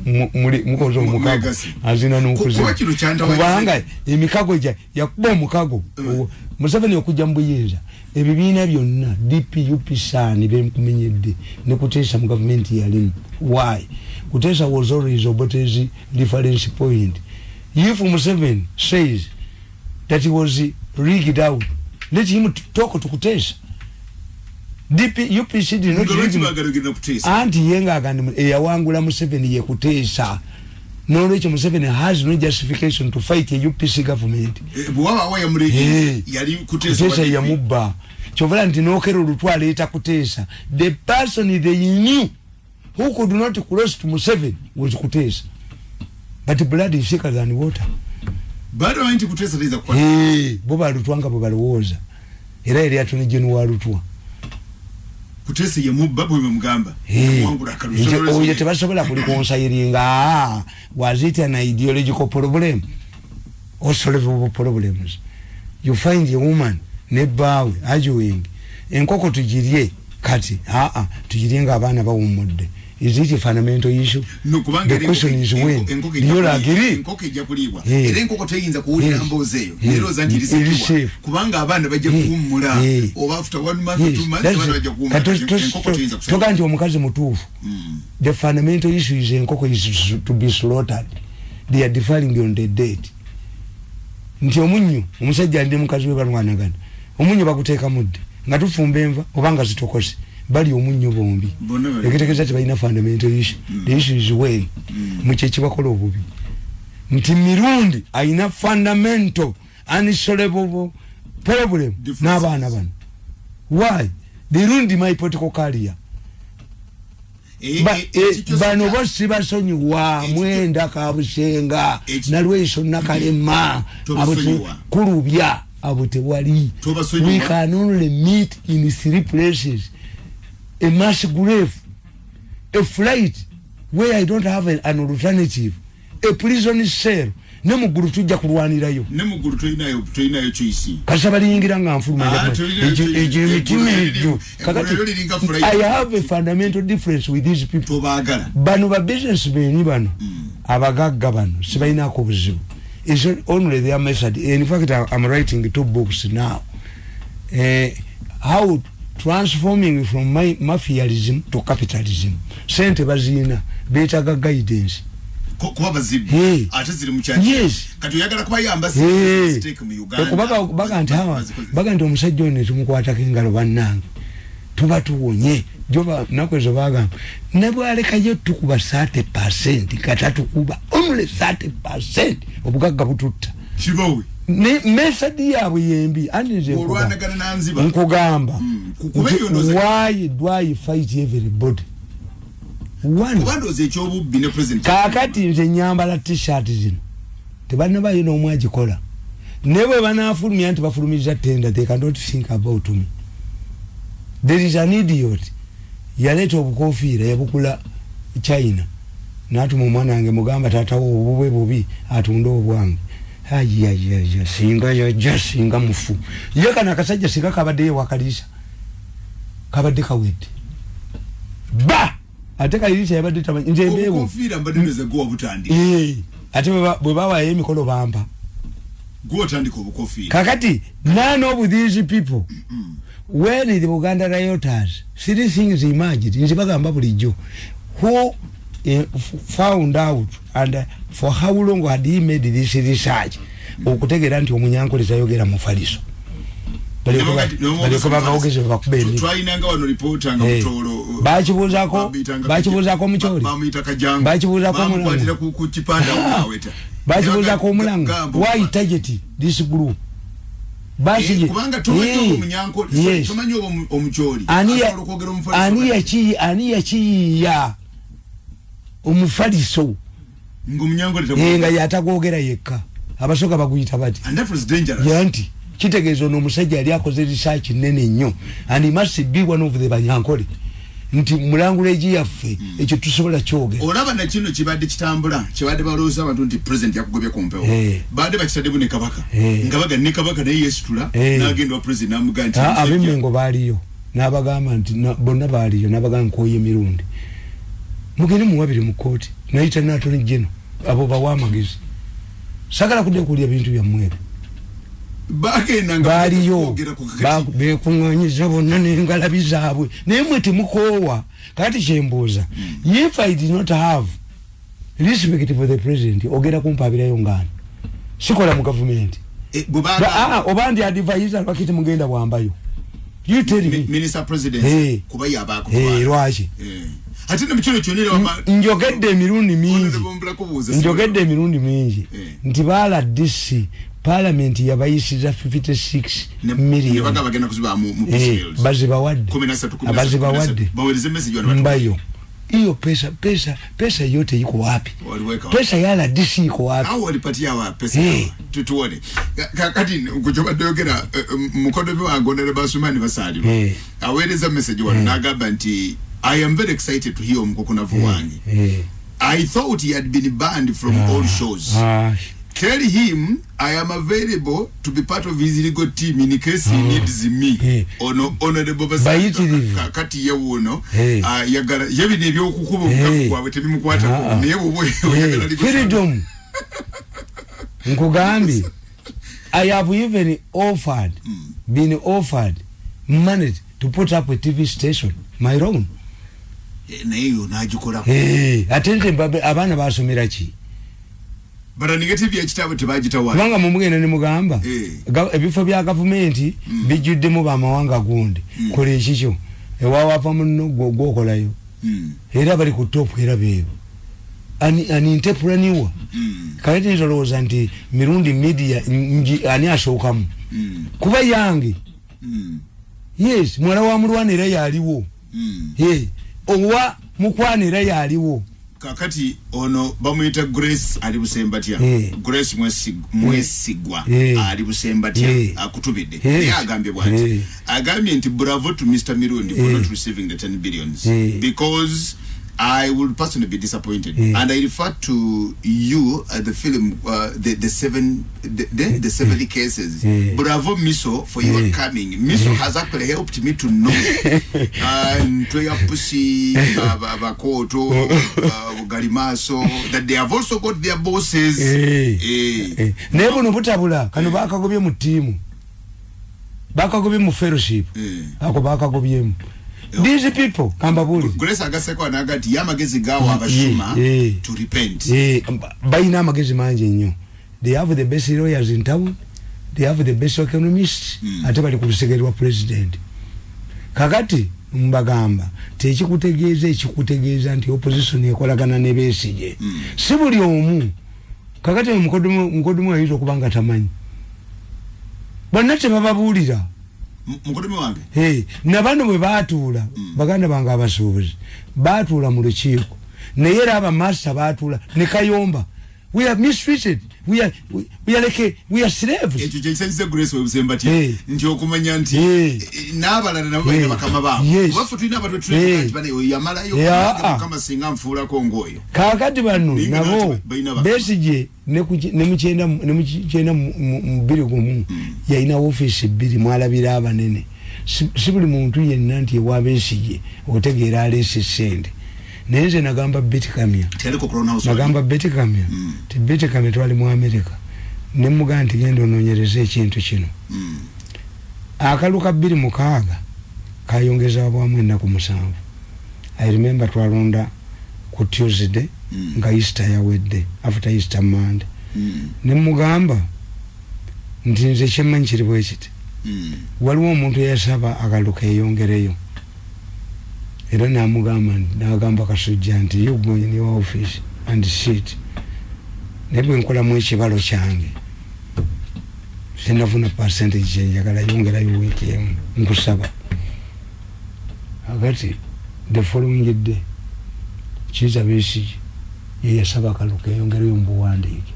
mukoze omukago. Azina n'okuzina. Kubanga emikago gya yakuba omukago. Museveni okujja mu buyinza ebibiina byonna DP UP SAN benkumenyedde ne Kuteesa mu gavumenti yalimu. Why? Kuteesa was always Obote's reference point. If Museveni says that he was rigged out, let him talk to Kuteesa. DP UPC did not rig him. Anti yenga agandi eyawangula Museveni ye Kuteesa. N'olwekyo Museveni has no justification to fight a UPC government. Bw'aba yamuleke yali Kuteesa yamubba. Kyovala nti n'okera olutwa aleeta Kuteesa. The person they knew who could not cross to Museveni was Kuteesa. But blood is thicker than water. Bado nti Kuteesa tayinza kukwata. Bo balutwa nga bwe balowooza. Era eri Attorney General wa Lutwa. Kuteesa yamubba bwe bamugamba. Oyo tebasobola kulikonsayiringa. Was it an ideological problem or solvable problems? You find a woman ne bbaawe arguing enkoko tugirye kati tugirye ng'abaana bawummudde. Is it a fundamental issue? No, kubanga the question is when. You agree? Enkoko ejja kuliibwa. Era enkoko teyinza kuwulira mboozi eyo. Erowooza nti eri safe. Kubanga abaana bajja kuwummula. Oba after 1 month, 2 months abaana bajja kuwummula. Enkoko teyinza kusaba. Toga nti omukazi mutuufu. The fundamental issue is enkoko is to be slaughtered. They are differing on the date. Nti omunnyo omusajja ndi mukazi we balwanagana. Omunnyo baguteeka mudde. Nga tufumba enva oba nga zitokose. Bali omunnyo bombi. Ekitegeeza tebalina fundamental issue. The issue is when. Mu kye kibakola obubi. Nti Mirundi alina fundamental unsolvable problem n'abaana bano. Why? They ruined my political career. Bano bo sibasonyiwa. Mwenda Kabusenga Nalweso Nakalema Kulubya abo tewali. We can only meet in 3 places. A mass grave, a flight where I don't have an alternative, a prison cell. Ne muggulu tujja kulwanirayo. Ne muggulu toyinayo choice. Kasaba liyingira nga nfuluma egyo emitima egyo. Kakati I have a fundamental difference with these people. Tobaagala. Bano ba businessmen bano abagagga bano sibalinaako buzibu. It's only their method. In fact, I'm writing 2 books now. How Transforming from mafialism to capitalism. Sente bazina betaga guidance. Kuba bazibu. Hey. Ate ziri mu kyaki. Yes. Kati oyagala kubayamba stake mu Uganda. Kubaga baga nti hawa baga nti omusajja ono tumukwatako engalo bannange. Tuba tuwonye. Joba nakwezo bagamba ne bwalekayo tukuba 30% kata tukuba only 30% obugagga bututta. Kibawe. Ne method yaabwe yembi andi nze olwanagana nanziba. Nkugamba. Why do I fight everybody? Kakati nze nyambala t-shirt zino tebannabayo n'omu agikola ne bwe banaafulumya nti bafulumiza tender, they cannot think about me. There is an idiot yaleeta obukofiira yabukula China n'atuma omwana wange mugamba taatawo obubwe bubi atunde obwange. Ayiyayiya singa yajja singa mufu ye kano akasajja singa kabaddeyo wakaliisa kabadde kawedde ba ate kalirisa yabadde tamanyi nze mbeewo obukofiira mbadde ndowooza gwe wabutandika. Ate bwe bawayo emikolo bampa gwe watandika obukofiira. Kakati none of these people when the Buganda rioters three things emerged nze bagamba bulijjo who found out and for how long had he made this research okutegeera nti omunyankole tayogera mufaliso. Twalinanga wano reporter nga Mutoro bakibuuzaako Mucholi, bakibuuzaako Mulango, ku kipanda aweta, bakibuuzaako Omulango. Why target this group? Basije kubanga tomanyi omunyankole, tomanyi omucholi asobola okwogera omufaliso. Ani yakiyiya omufaliso ng'omunyankole nga yatagwogera yekka abasoga baguyita bati. And that was dangerous. Yanti kitegeeza ono omusajja yali akoze research nene nnyo and he must be one of the Banyankole nti mulanguleji yaffe ekyo tusobola kyogera. Olaba na kino kibadde kitambula kibadde balowooza abantu nti president yakugobye ku mpewo badde bakitadde ne kabaka nga baga ne kabaka naye yeesitula n'agenda wa president n'amugamba nti ab'Emmengo baaliyo n'abagamba nti bonna baaliyo n'abagamba nkooye emirundi mugende muwabire mu kkooti nayita n'attorney general abo bawa amagezi sagala kudde kulya bintu byammwe ebyo. Baaliyo bekuŋŋanyiza bonna n'engalabi zaabwe naye mwe temukoowa. Kakati kyembuuza, if I did not have respect for the president ogenda kumpaabirayo ngaani? Sikola mu gavumenti oba ndi advisor lwaki temugenda bwambayo? You tell me. Minister President kuba yabaako lwaki? Ate ne mukino kyonna njogedde emirundi mingi, njogedde emirundi mingi nti baala DC Parliament yabayisiza 56 million bazibawadde, abazibawadde mbayo. Hiyo pesa yote iko wapi? Pesa ya DC iko wapi? Hao walipatia wapi pesa? Tutuone. Kakati kuchobadde yogera mukodo wange onere Basumani Basalirwa. Aweereza message wano n'agamba nti I am very excited to hear omukokunavu wange. I thought he had been banned from all shows. Tell him I am available to be part of his legal team in case he needs me. Ono honorable Basalirwa kati ye wono yagala yebino ebyokukuba obukaku bwabwe tebimukwatako naye bw'oba oyagala freedom. Nkugambye I have even offered been offered money to put up a TV station my own. Naye yo n'agikolako. Ate nze abaana basomera ki? Bara negative ya kitabo tebagitawa. Kubanga mumugenda ne mugamba ebifo bya gavumenti bijjuddemu bamawanga gundi kola ekikyo ewawava munno gwokolayo era bali ku top era beebo ani entrepreneur. Kakati nze olowooza nti Mirundi media ani asookamu kuba yange. Yes, muwala wa Mulwana era yaliwo. Owa Mukwana era yaliwo. Kakati ono bamuyita Grace ali Busembatya. Grace Mwesigwa ali Busembatya akutubidde. Naye agambye bw'ati. Agambye nti bravo to Mr. Mirundi for not receiving the 10 billions because I will personally be disappointed. And I refer to you at the film, the seven cases. Bravo Miso for your coming. Miso has actually helped me to know. Ntoya Pussy, Bakoto, Galimaso, that they have also got their bosses. Nebo no butabula, kano bakagobye mu timu. Bakagobye mu fellowship. Ako bakagobyemu. These people kambabuli. Grace agaseko anagati yamagezi gawa abashuma to repent. Bayina amagezi mangi nnyo. They have the best lawyers in town. They have the best economists. Ate bali ku lusegere lwa president. Kakati mbagamba tekikutegeeza ekikutegeeza nti opposition ekolagana ne Besigye. Si buli omu. Kakati mukodumu ayinza okuba nga tamanyi. Bonna tebababuulira. Mukodumu wange? Na bano bwe baatuula, baganda bange abasuubuzi baatuula mu lukiiko, naye era abamaster baatuula ne Kayomba. We are mistreated. We are like we are slaves. Ekyo kye Grace webusembatya nti okumanya nti n'abalala nabo balina bakama baabwe. Baffe tulina abantu betulina nti bane yamalayo mukama singa nfuulako ng'oyo. Kaakati bano nabo Besigye ne mu 2001 yalina ofiisi 2 mwalabira abanene. Si buli muntu yenna nti ewa Besigye otegeera aleese ssente. Naye nze nagamba Betty Kamya. Nagamba Betty Kamya. Ti Betty Kamya twali mu America. Ne mugamba nti genda onoonyereze ekintu kino. Akalu ka 2006 kayongeza bwamu ennaku 7. I remember twalonda ku Tuesday nga Easter yawedde, after Easter Monday. Ne mugamba nti nze kyemmanyi kiri bwe kiti. Waliwo omuntu eyasaba akalu keeyongereyo. Era namugamba nagamba Kasujja nti you go in your office and sit. Naye bwe nkolamu ekibalo kyange sinafuna percentage kyenjagala, yongerayo wiiki emu nkusaba. Akati the following day Kizza Besigye ye yasaba akalu keeyongereyo mu buwandiike.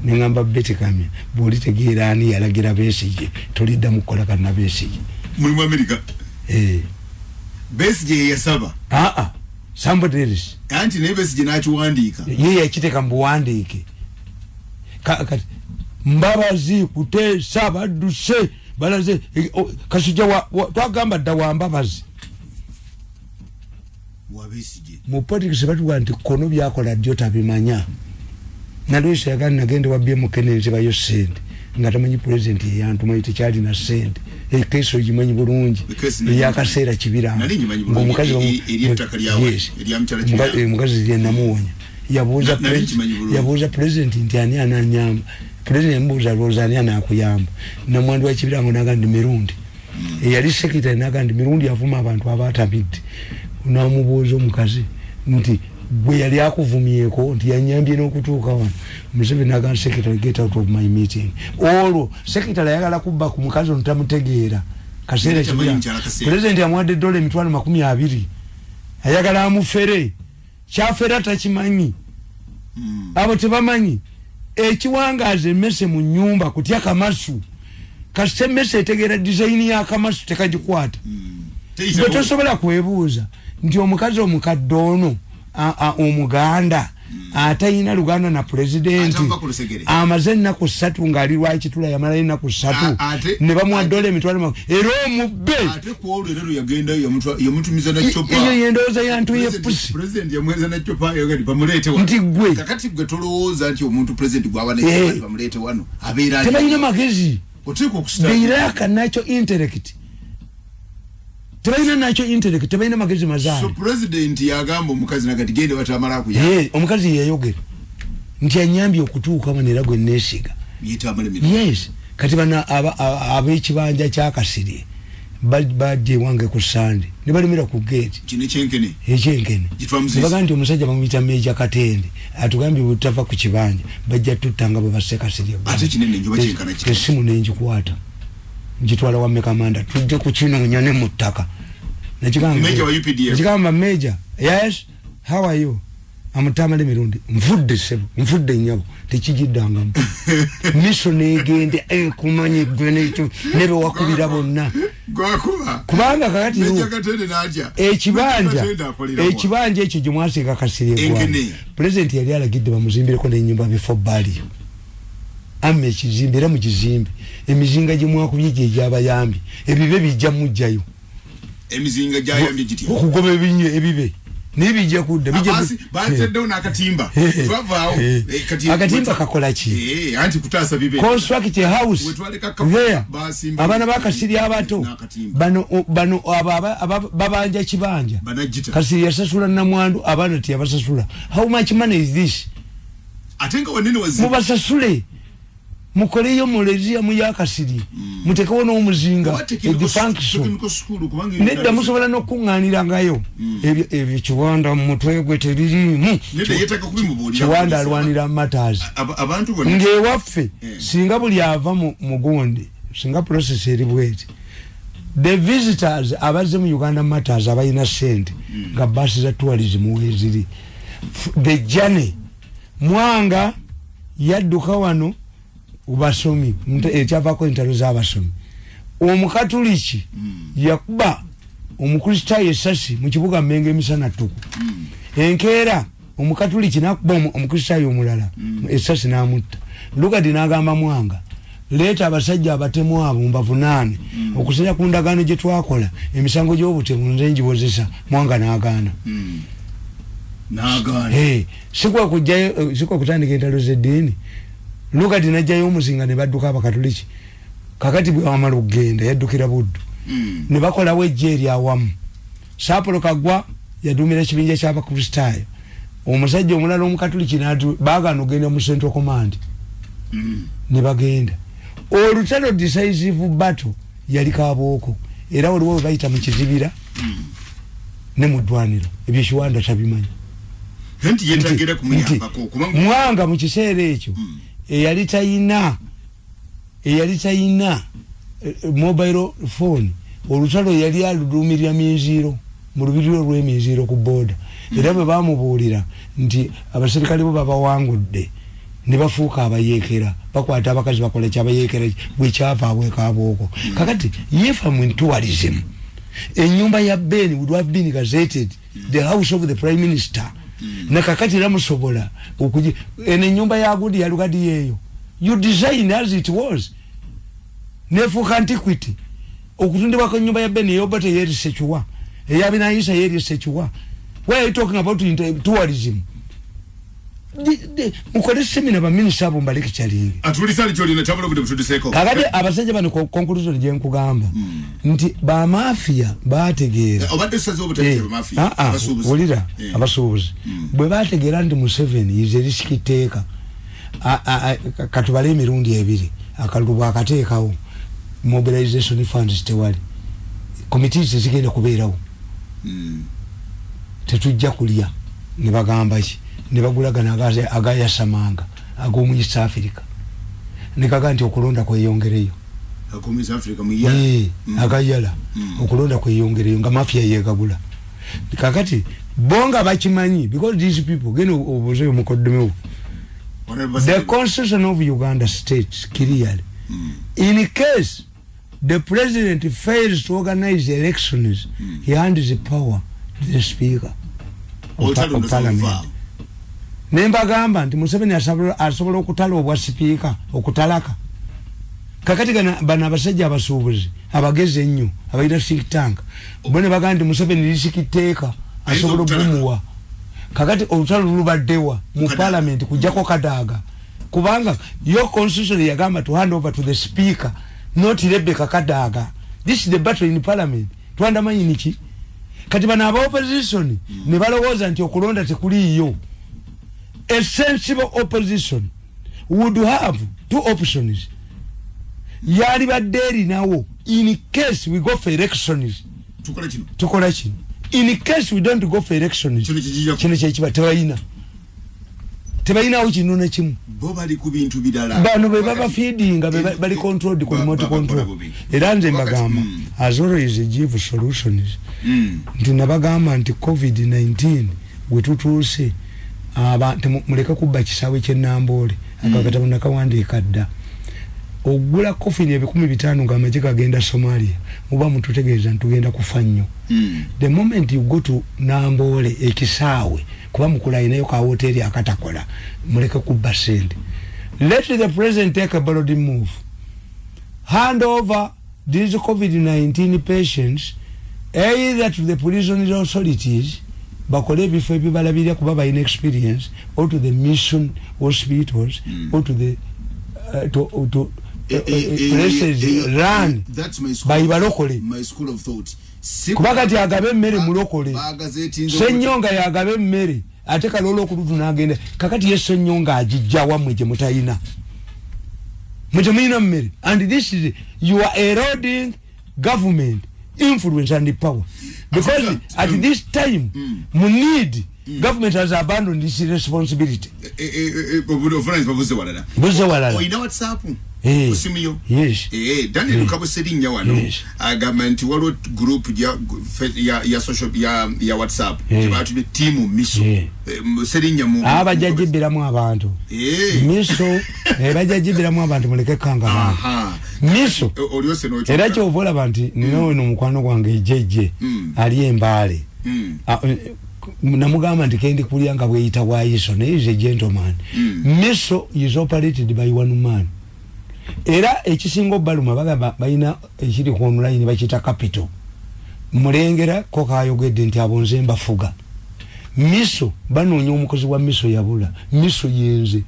Ne ŋŋamba Betty Kamya bw'olitegeera ani yalagira Besigye toliddamu kukolagana na Besigye. Muli mu America? Besigye yasaba. Somebody else. Anti naye Besigye n'akiwandiika. Ye yakiteeka mu buwandiike. Kati Mbabazi Kuteesa badduse balaze Kasujja twagamba dda wa Mbabazi. Wa Besigye. Mu politics batuwa nti kono byakola ddyo tabimanya. Nalwisa yagana nagenda wa BM Kennedy bayo ssente nga tamanyi president yeyantuma tekyalina ssente. Ekeso gimanyi bulungi eyakaseera Kibira. Omukazi ye namuwonya yabuuza president nti ani ananyamba. President yamubuuza alowooza ani anaakuyamba. Namwandu wa Kibirango n'agamba nti Mirundi. Eyali secretary n'agamba nti Mirundi avuma abantu abatamidde. N'amubuuza omukazi nti gwe yali akuvumyeko nti yanyambye n'okutuuka wano. Museveni n'agamba secretary get out of my meeting. Olwo secretary ayagala kubba ku mukazi ono tamutegeera. Kaseera Kibira. President yamuwadde $20,000. Ayagala amufere. Kyafera takimanyi. Abo tebamanyi. Ekiwangaaza emmese mu nnyumba kutya kamasu. Kasita emmese etegeera design ya kamasu tekagikwata. Gwe tosobola kwebuuza nti omukazi omukadde ono omuganda atayina Luganda na pulezidenti amaze ennaku 3 ng'ali Lwakitula yamalayo ennaku 3 ne bamuwa $20,000 era omubbe. Eyo yendowooza yantu y'eppusi. Nti gwe tebalina magezi. They lack a natural intellect. Tebalina nakyo intellect, tebalina magezi mazaale. So president yagamba omukazi nagati gende batamala kuyamba. Omukazi yeyogera nti anyambye okutuuka wano era gwe neesiga. Yes, kati bano ab'ekibanja kya Kasirye bajja ewange ku Sande ne balemera ku gate. Kino ekyenkene. Ekyenkene. Baga nti omusajja bamuyita Meja Katende atugambye bwe tutava ku kibanja bajja tuttanga bwe basse Kasirye. Ate kinene njoba kyenkana kitya. Essimu ne ngikwata. Njitwala wa Mekamanda tujje kukinoonya ne mu ttaka. Nakigamba Meja, yes, how are you? Amutamale Mirundi, nfudde ssebo, nfudde nnyabo, tekigiddangamu. Miso n'egenda ekumanya eggwe n'ekyo ne be wakubira bonna. Kubanga kakati ekibanja ekyo gye mwasiga Kasirye Ggwanga. Pulezidenti yali alagidde bamuzimbireko n'ennyumba before baliyo. Amme ekizimbe era mukizimbe. Emizinga gye mwakubye gye gyabayambi. Ebibe bijja mujjayo. Emizinga gyayambye gitya? Okugoba ebibe. Nibijja kudda bijja bateddewo n'akatimba twavaawo akatimba kakola ki? Anti kutaasa bibe construct a house there. Abaana bakasiri abato bano babanja kibanja Kasiri yasasula namwandu, abaana teyabasasula. How much money is this? Ate nga wanene wazibu. Mubasasule, mukoleyo muleziya muyakasiri, mutekewo n'omuzinga edifunction. Nedda musobola n'okuŋŋaanirangayo ebyo Kiwanda mu mutwe gwe tebiriimu. Kiwanda alwanira matters ng'ewaffe singa buli ava mu gundi, singa process eri bweti, the visitors abazze mu Uganda matters abalina ssente nga baasi za tourism weeziri, the journey. Mwanga yadduka wano basomi ekyavaako entalo z'abasomi. Omukatuliki yakuba Omukristaayo esasi mu kibuga Mmengo emisana ttuku. Enkeera Omukatuliki n'akuba Omukristaayo omulala esasi n'amutta. Lugard n'agamba Mwanga, leeta abasajja abatemu abo mbavunaane okusinza ku ndagaano gye twakola, emisango gy'obutemu nze ngiwozesa. Mwanga n'agaana. Sikwa kujjayo, sikwa kutandika entalo z'eddiini. Lugard n'ajjayo omuzinga ne badduka Abakatuliki. Kakati bwe wamala okugenda yaddukira Buddu, ne bakolawo ejje eryawamu. Saapolo Kagwa yaduumira ekibinja ky'Abakristaayo, omusajja omulala Omukatuliki baagaana okugenda mu Central Command, ne bagenda olutalo. Decisive battle yali Kabooko, era waliwo we bayita mu Kizibira ne mu ddwaniro. Ebyo Kiwanda tabimanyi. Mwanga mu kiseera ekyo eyali tayina mobile phone, olutalo yali aluduumirira Minziiro mu lubiri olw'Eminziiro ku booda. Era bwe bamubuulira nti abaserikale bo babawangudde ne bafuuka abayeekera, bakwata abakazi, bakola kyabayeekera, bwekyava abwekabooko. Kakati if am in tourism, enyumba ya Ben would have been gazetted the house of the prime minister. Nakakati era musobola okugi eno enyumba ya gundi ya Lugard yeeyo, you design as it was, nefuuka antiquity. Okutundibwako enyumba ya Ben eyoba teyeri secure, eyabinayisa yeri secure. Why are you talking about tourism? Mukole seminar, baminisita abo mbalekicalinge. Kakati abasajja bano, conclusion gyenkugamba nti bamafiya bategeera, wulira, abasuubuzi bwe bategeera nti Museveni is a risk taker, katubale emirundi ebiri akalulu bwakateekawo, mobilization funds tewali, committees tezigenda kubeerawo, tetujja kulya. Ne bagamba ki? Ne bagulagana agayasamanga ag'omu East Africa, nekaga nti okulonda kweyongereyo, agayala okulonda kweyongereyo nga mafia yegagula. Kakati bo nga bakimanyi, because these people, genda obuuze omukoddomewo, the constitution of Uganda states clearly, in case the president fails to organize elections, he hands the power to the speaker of parliament. Nembagamba nti Museveni asobola okutala obwa sipiika okutalaka. Kakati bano abasajja abasuubuzi abagezi ennyo abalina think tank bo ne bagamba nti Museveni risk taker, asobola okumuwa. Kakati olutalo lubaddewa mu parliament kujjako Kadaaga, kubanga yo constitution yagamba to hand over to the speaker, not Rebecca Kadaga. This is the battle in parliament. Twandamanyi niki? Kati bano aba opposition ne balowooza nti okulonda tekuliiyo. A sensible opposition would have two options yali badde erinawo: in case we go for elections, tukola kino; in case we don't go for elections, kino kyekiba. Tebalina, tebalinawo kino nekimu. Bano be baba feedinga, bali controlled ku remote control. Era nze mbagamba, as always give solutions, nti nabagamba nti COVID-19 wetutuuse, muleke kubba kisaawe kyenamboole. Akakatabo nakawandiika dda. Ogula coffin 500,000 nga amagye gagenda Somalia, muba mututegeeza ntugenda kufa nnyo. The moment you go to Namboole ekisaawe, kuba mukula ayinayo ka hoteri akatakola, muleke kubba sente. Let the president take a bold move, hand over these COVID-19 patients either to the prison authorities. Bakole ebifo ebibalabirira kuba balina experience, or to the mission hospitals, or to the to places run by balokole. My school of thought. Kuba kati agabe emmere mulokole, Ssenyonga yagabe emmere, ate Kalolo Okulutu n'agenda. Kakati ye Ssenyonga agijja wammwe gye mutayina, mwe temulina mmere. And this is, you are eroding government influence and power, because at this time mu need government has abandoned this responsibility. Obuvunaanyizibwa buzze walala. Buzze walala. Olina WhatsApp? Eh. Osimu yo? Yes. Daniel Lukabo Serinnya wano agamba nti waliwo group ya social ya WhatsApp gye team Miso. Serinnya mu Bajja gibbiramu abantu. Miso, bajja gibbiramu abantu, muleke kanga abantu. Miso. Olyose n'okyuka. Era kyova olaba nti nina ono mukwano gwange Jejje ali Embaale. Namugamba nti kendi kulya nga bweyita bwayiso, naye is a gentleman. Miso is operated by one man. Era ekisinga obbaluma, bagamba balina ekiri ku online bakiyita capital. Mulengera ko kayogedde nti abo nze mbafuga. Miso banoonya omukozi wa Miso yabula. Miso yenze.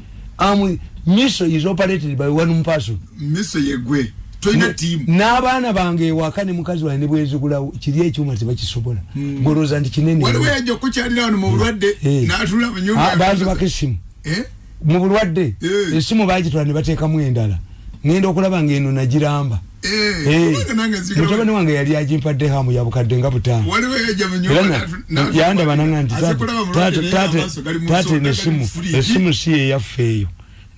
Miso is operated by one person. Miso yegwe. Tolina team. N'abaana bange ewaka ne mukazi wange ne bwezigulawo kiri ekyuma tebakisobola. Ngolooza nti kinene. Waliwo yajja okukyalira wano mu bulwadde n'atula mu nnyumba. Banzibako essimu. Mu bulwadde essimu baagitwala ne bateekamu endala. Ngenda okulaba ng'eno nagiramba. Mutabani wange yali agimpadde hamu ya bukadde nga 5. Waliwo yajja mu nnyumba yandaba nanga nti taata essimu si eyaffe eyo.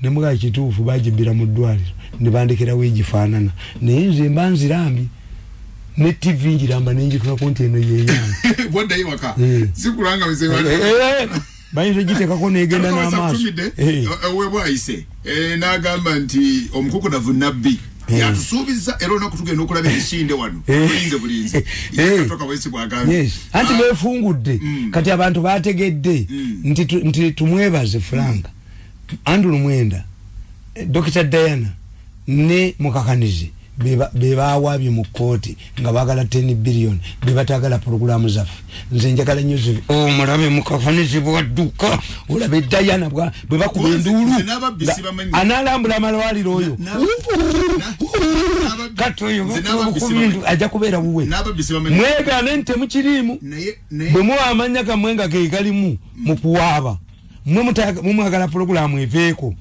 Ne mugaa kituufu bagibbira mu ddwaliro ne bandekerawo egifaanana, naye nze mba nzirambi ne TV ngiramba ne ngitulako nti eno yeyange. Bw'oddayo waka sikulanga bayinza ogiteekako n'egenda n'amaaso. Webwayise n'agamba nti omukukunavu nabbi yatusuubiza era olunaku tugenda okulaba emisinde wano bulinze bulinze. Anti beefungudde kati abantu bategedde nti tumwebaze Frank Andrew Mwenda, Dr. Diana ne Mukakanizi bebawabye mu kkooti nga baagala 10 billion, bebatagala pulogulaamu zaffe. Nze njagala nnyo omulabe Mukakanizi bwadduka, olabe Diana bwe bakuba enduulu analambula amalwaliro oyo kati oyo ajja kubeera wuwe. Mwegaane nti temukiriimu, bwe muwa amannya gammwe nga ge galimu mu kuwaaba, mumwagala pulogulaamu eveeko,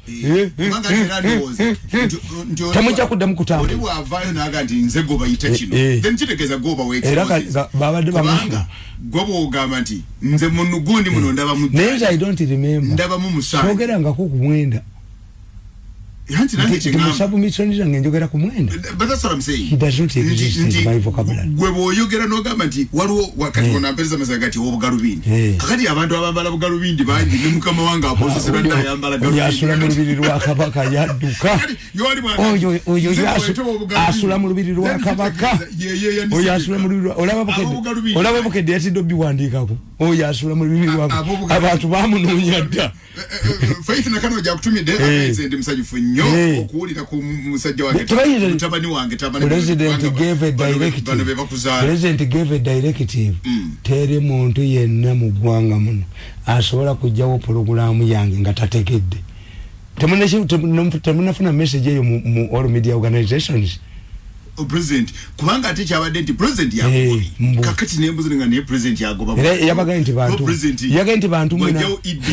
temujja kuddamu kutambula. Oli bw'avaayo n'aga nti nze gwe bayita kino, then kitegeeza gwe oba Era babadde kubanga gwe bw'ogamba nti nze muno gundi muno ndaba mu Naye nze I don't remember. Ndabamu musaayi. Soogerangako ku Mwenda. Anti nange kye ŋŋamba. Mu submission zange njogera ku Mwenda. But that's what I'm saying. He does not exist in my vocabulary. Gwe bw'oyogera n'ogamba nti waliwo wakati ono ampeereza amasaga gati obugalubindi. Kakati abantu abambala bugalubindi bangi ne mukama wange akozesa badde ayambala galubindi. Oyo asula mu lubiri lwa Kabaka yadduka. Oyo asula mu lubiri lwa Kabaka. Oyo asula mu lubiri. Olaba Bukedde yatidde obiwandiikako. Oyo asula mu lubiri lwa abantu bamunoonya dda. Faith Nakano ojja kutumidde nze ndi musanyufu nnyo okuwulira ku musajja wange mutabani wange President gave a directive. President gave a directive. Teri muntu yenna mu ggwanga muno asobola kujjawo pulogulaamu yange nga tategedde. Temunafuna message eyo mu all media organizations. President kubanga ate kyabadde nti president yagoba kakati nembuzi nga naye president yagoba yabagaye nti bantu yagaye nti bantu muna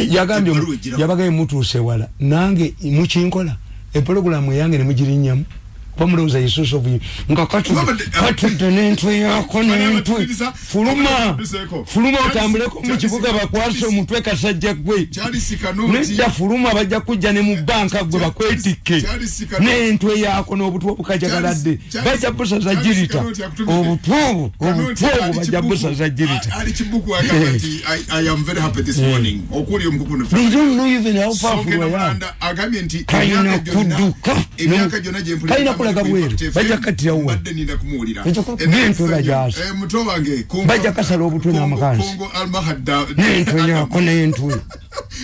yagambye yabagaye mutuuse wala nange mukinkola epologulamu yange ne mugirinnyamu kuba mulowooza ye source of nga katudde n'entwe yako n'entwe fuluma fuluma otambuleko mu kibuga bakwase omutwe kasajja gwe nedda fuluma bajja kujja ne mu banka gwe bakwetikke n'entwe yako n'obutwe obukajagaladde bajja busaza girita obutwe obwo bajja busaza girita. Ali Kibuku agamba nti I am very happy this morning okuli omukukuno. They don't know even how powerful I am. Agambye nti kalina kudduka emyaka gyonna gye mpulira kalina kulaga bweru bajja kukattira wuwe n'entwe bagyasa muto wange bajja kasala obutwe n'amakansi Kongo Almahadda n'entwe yako n'entwe.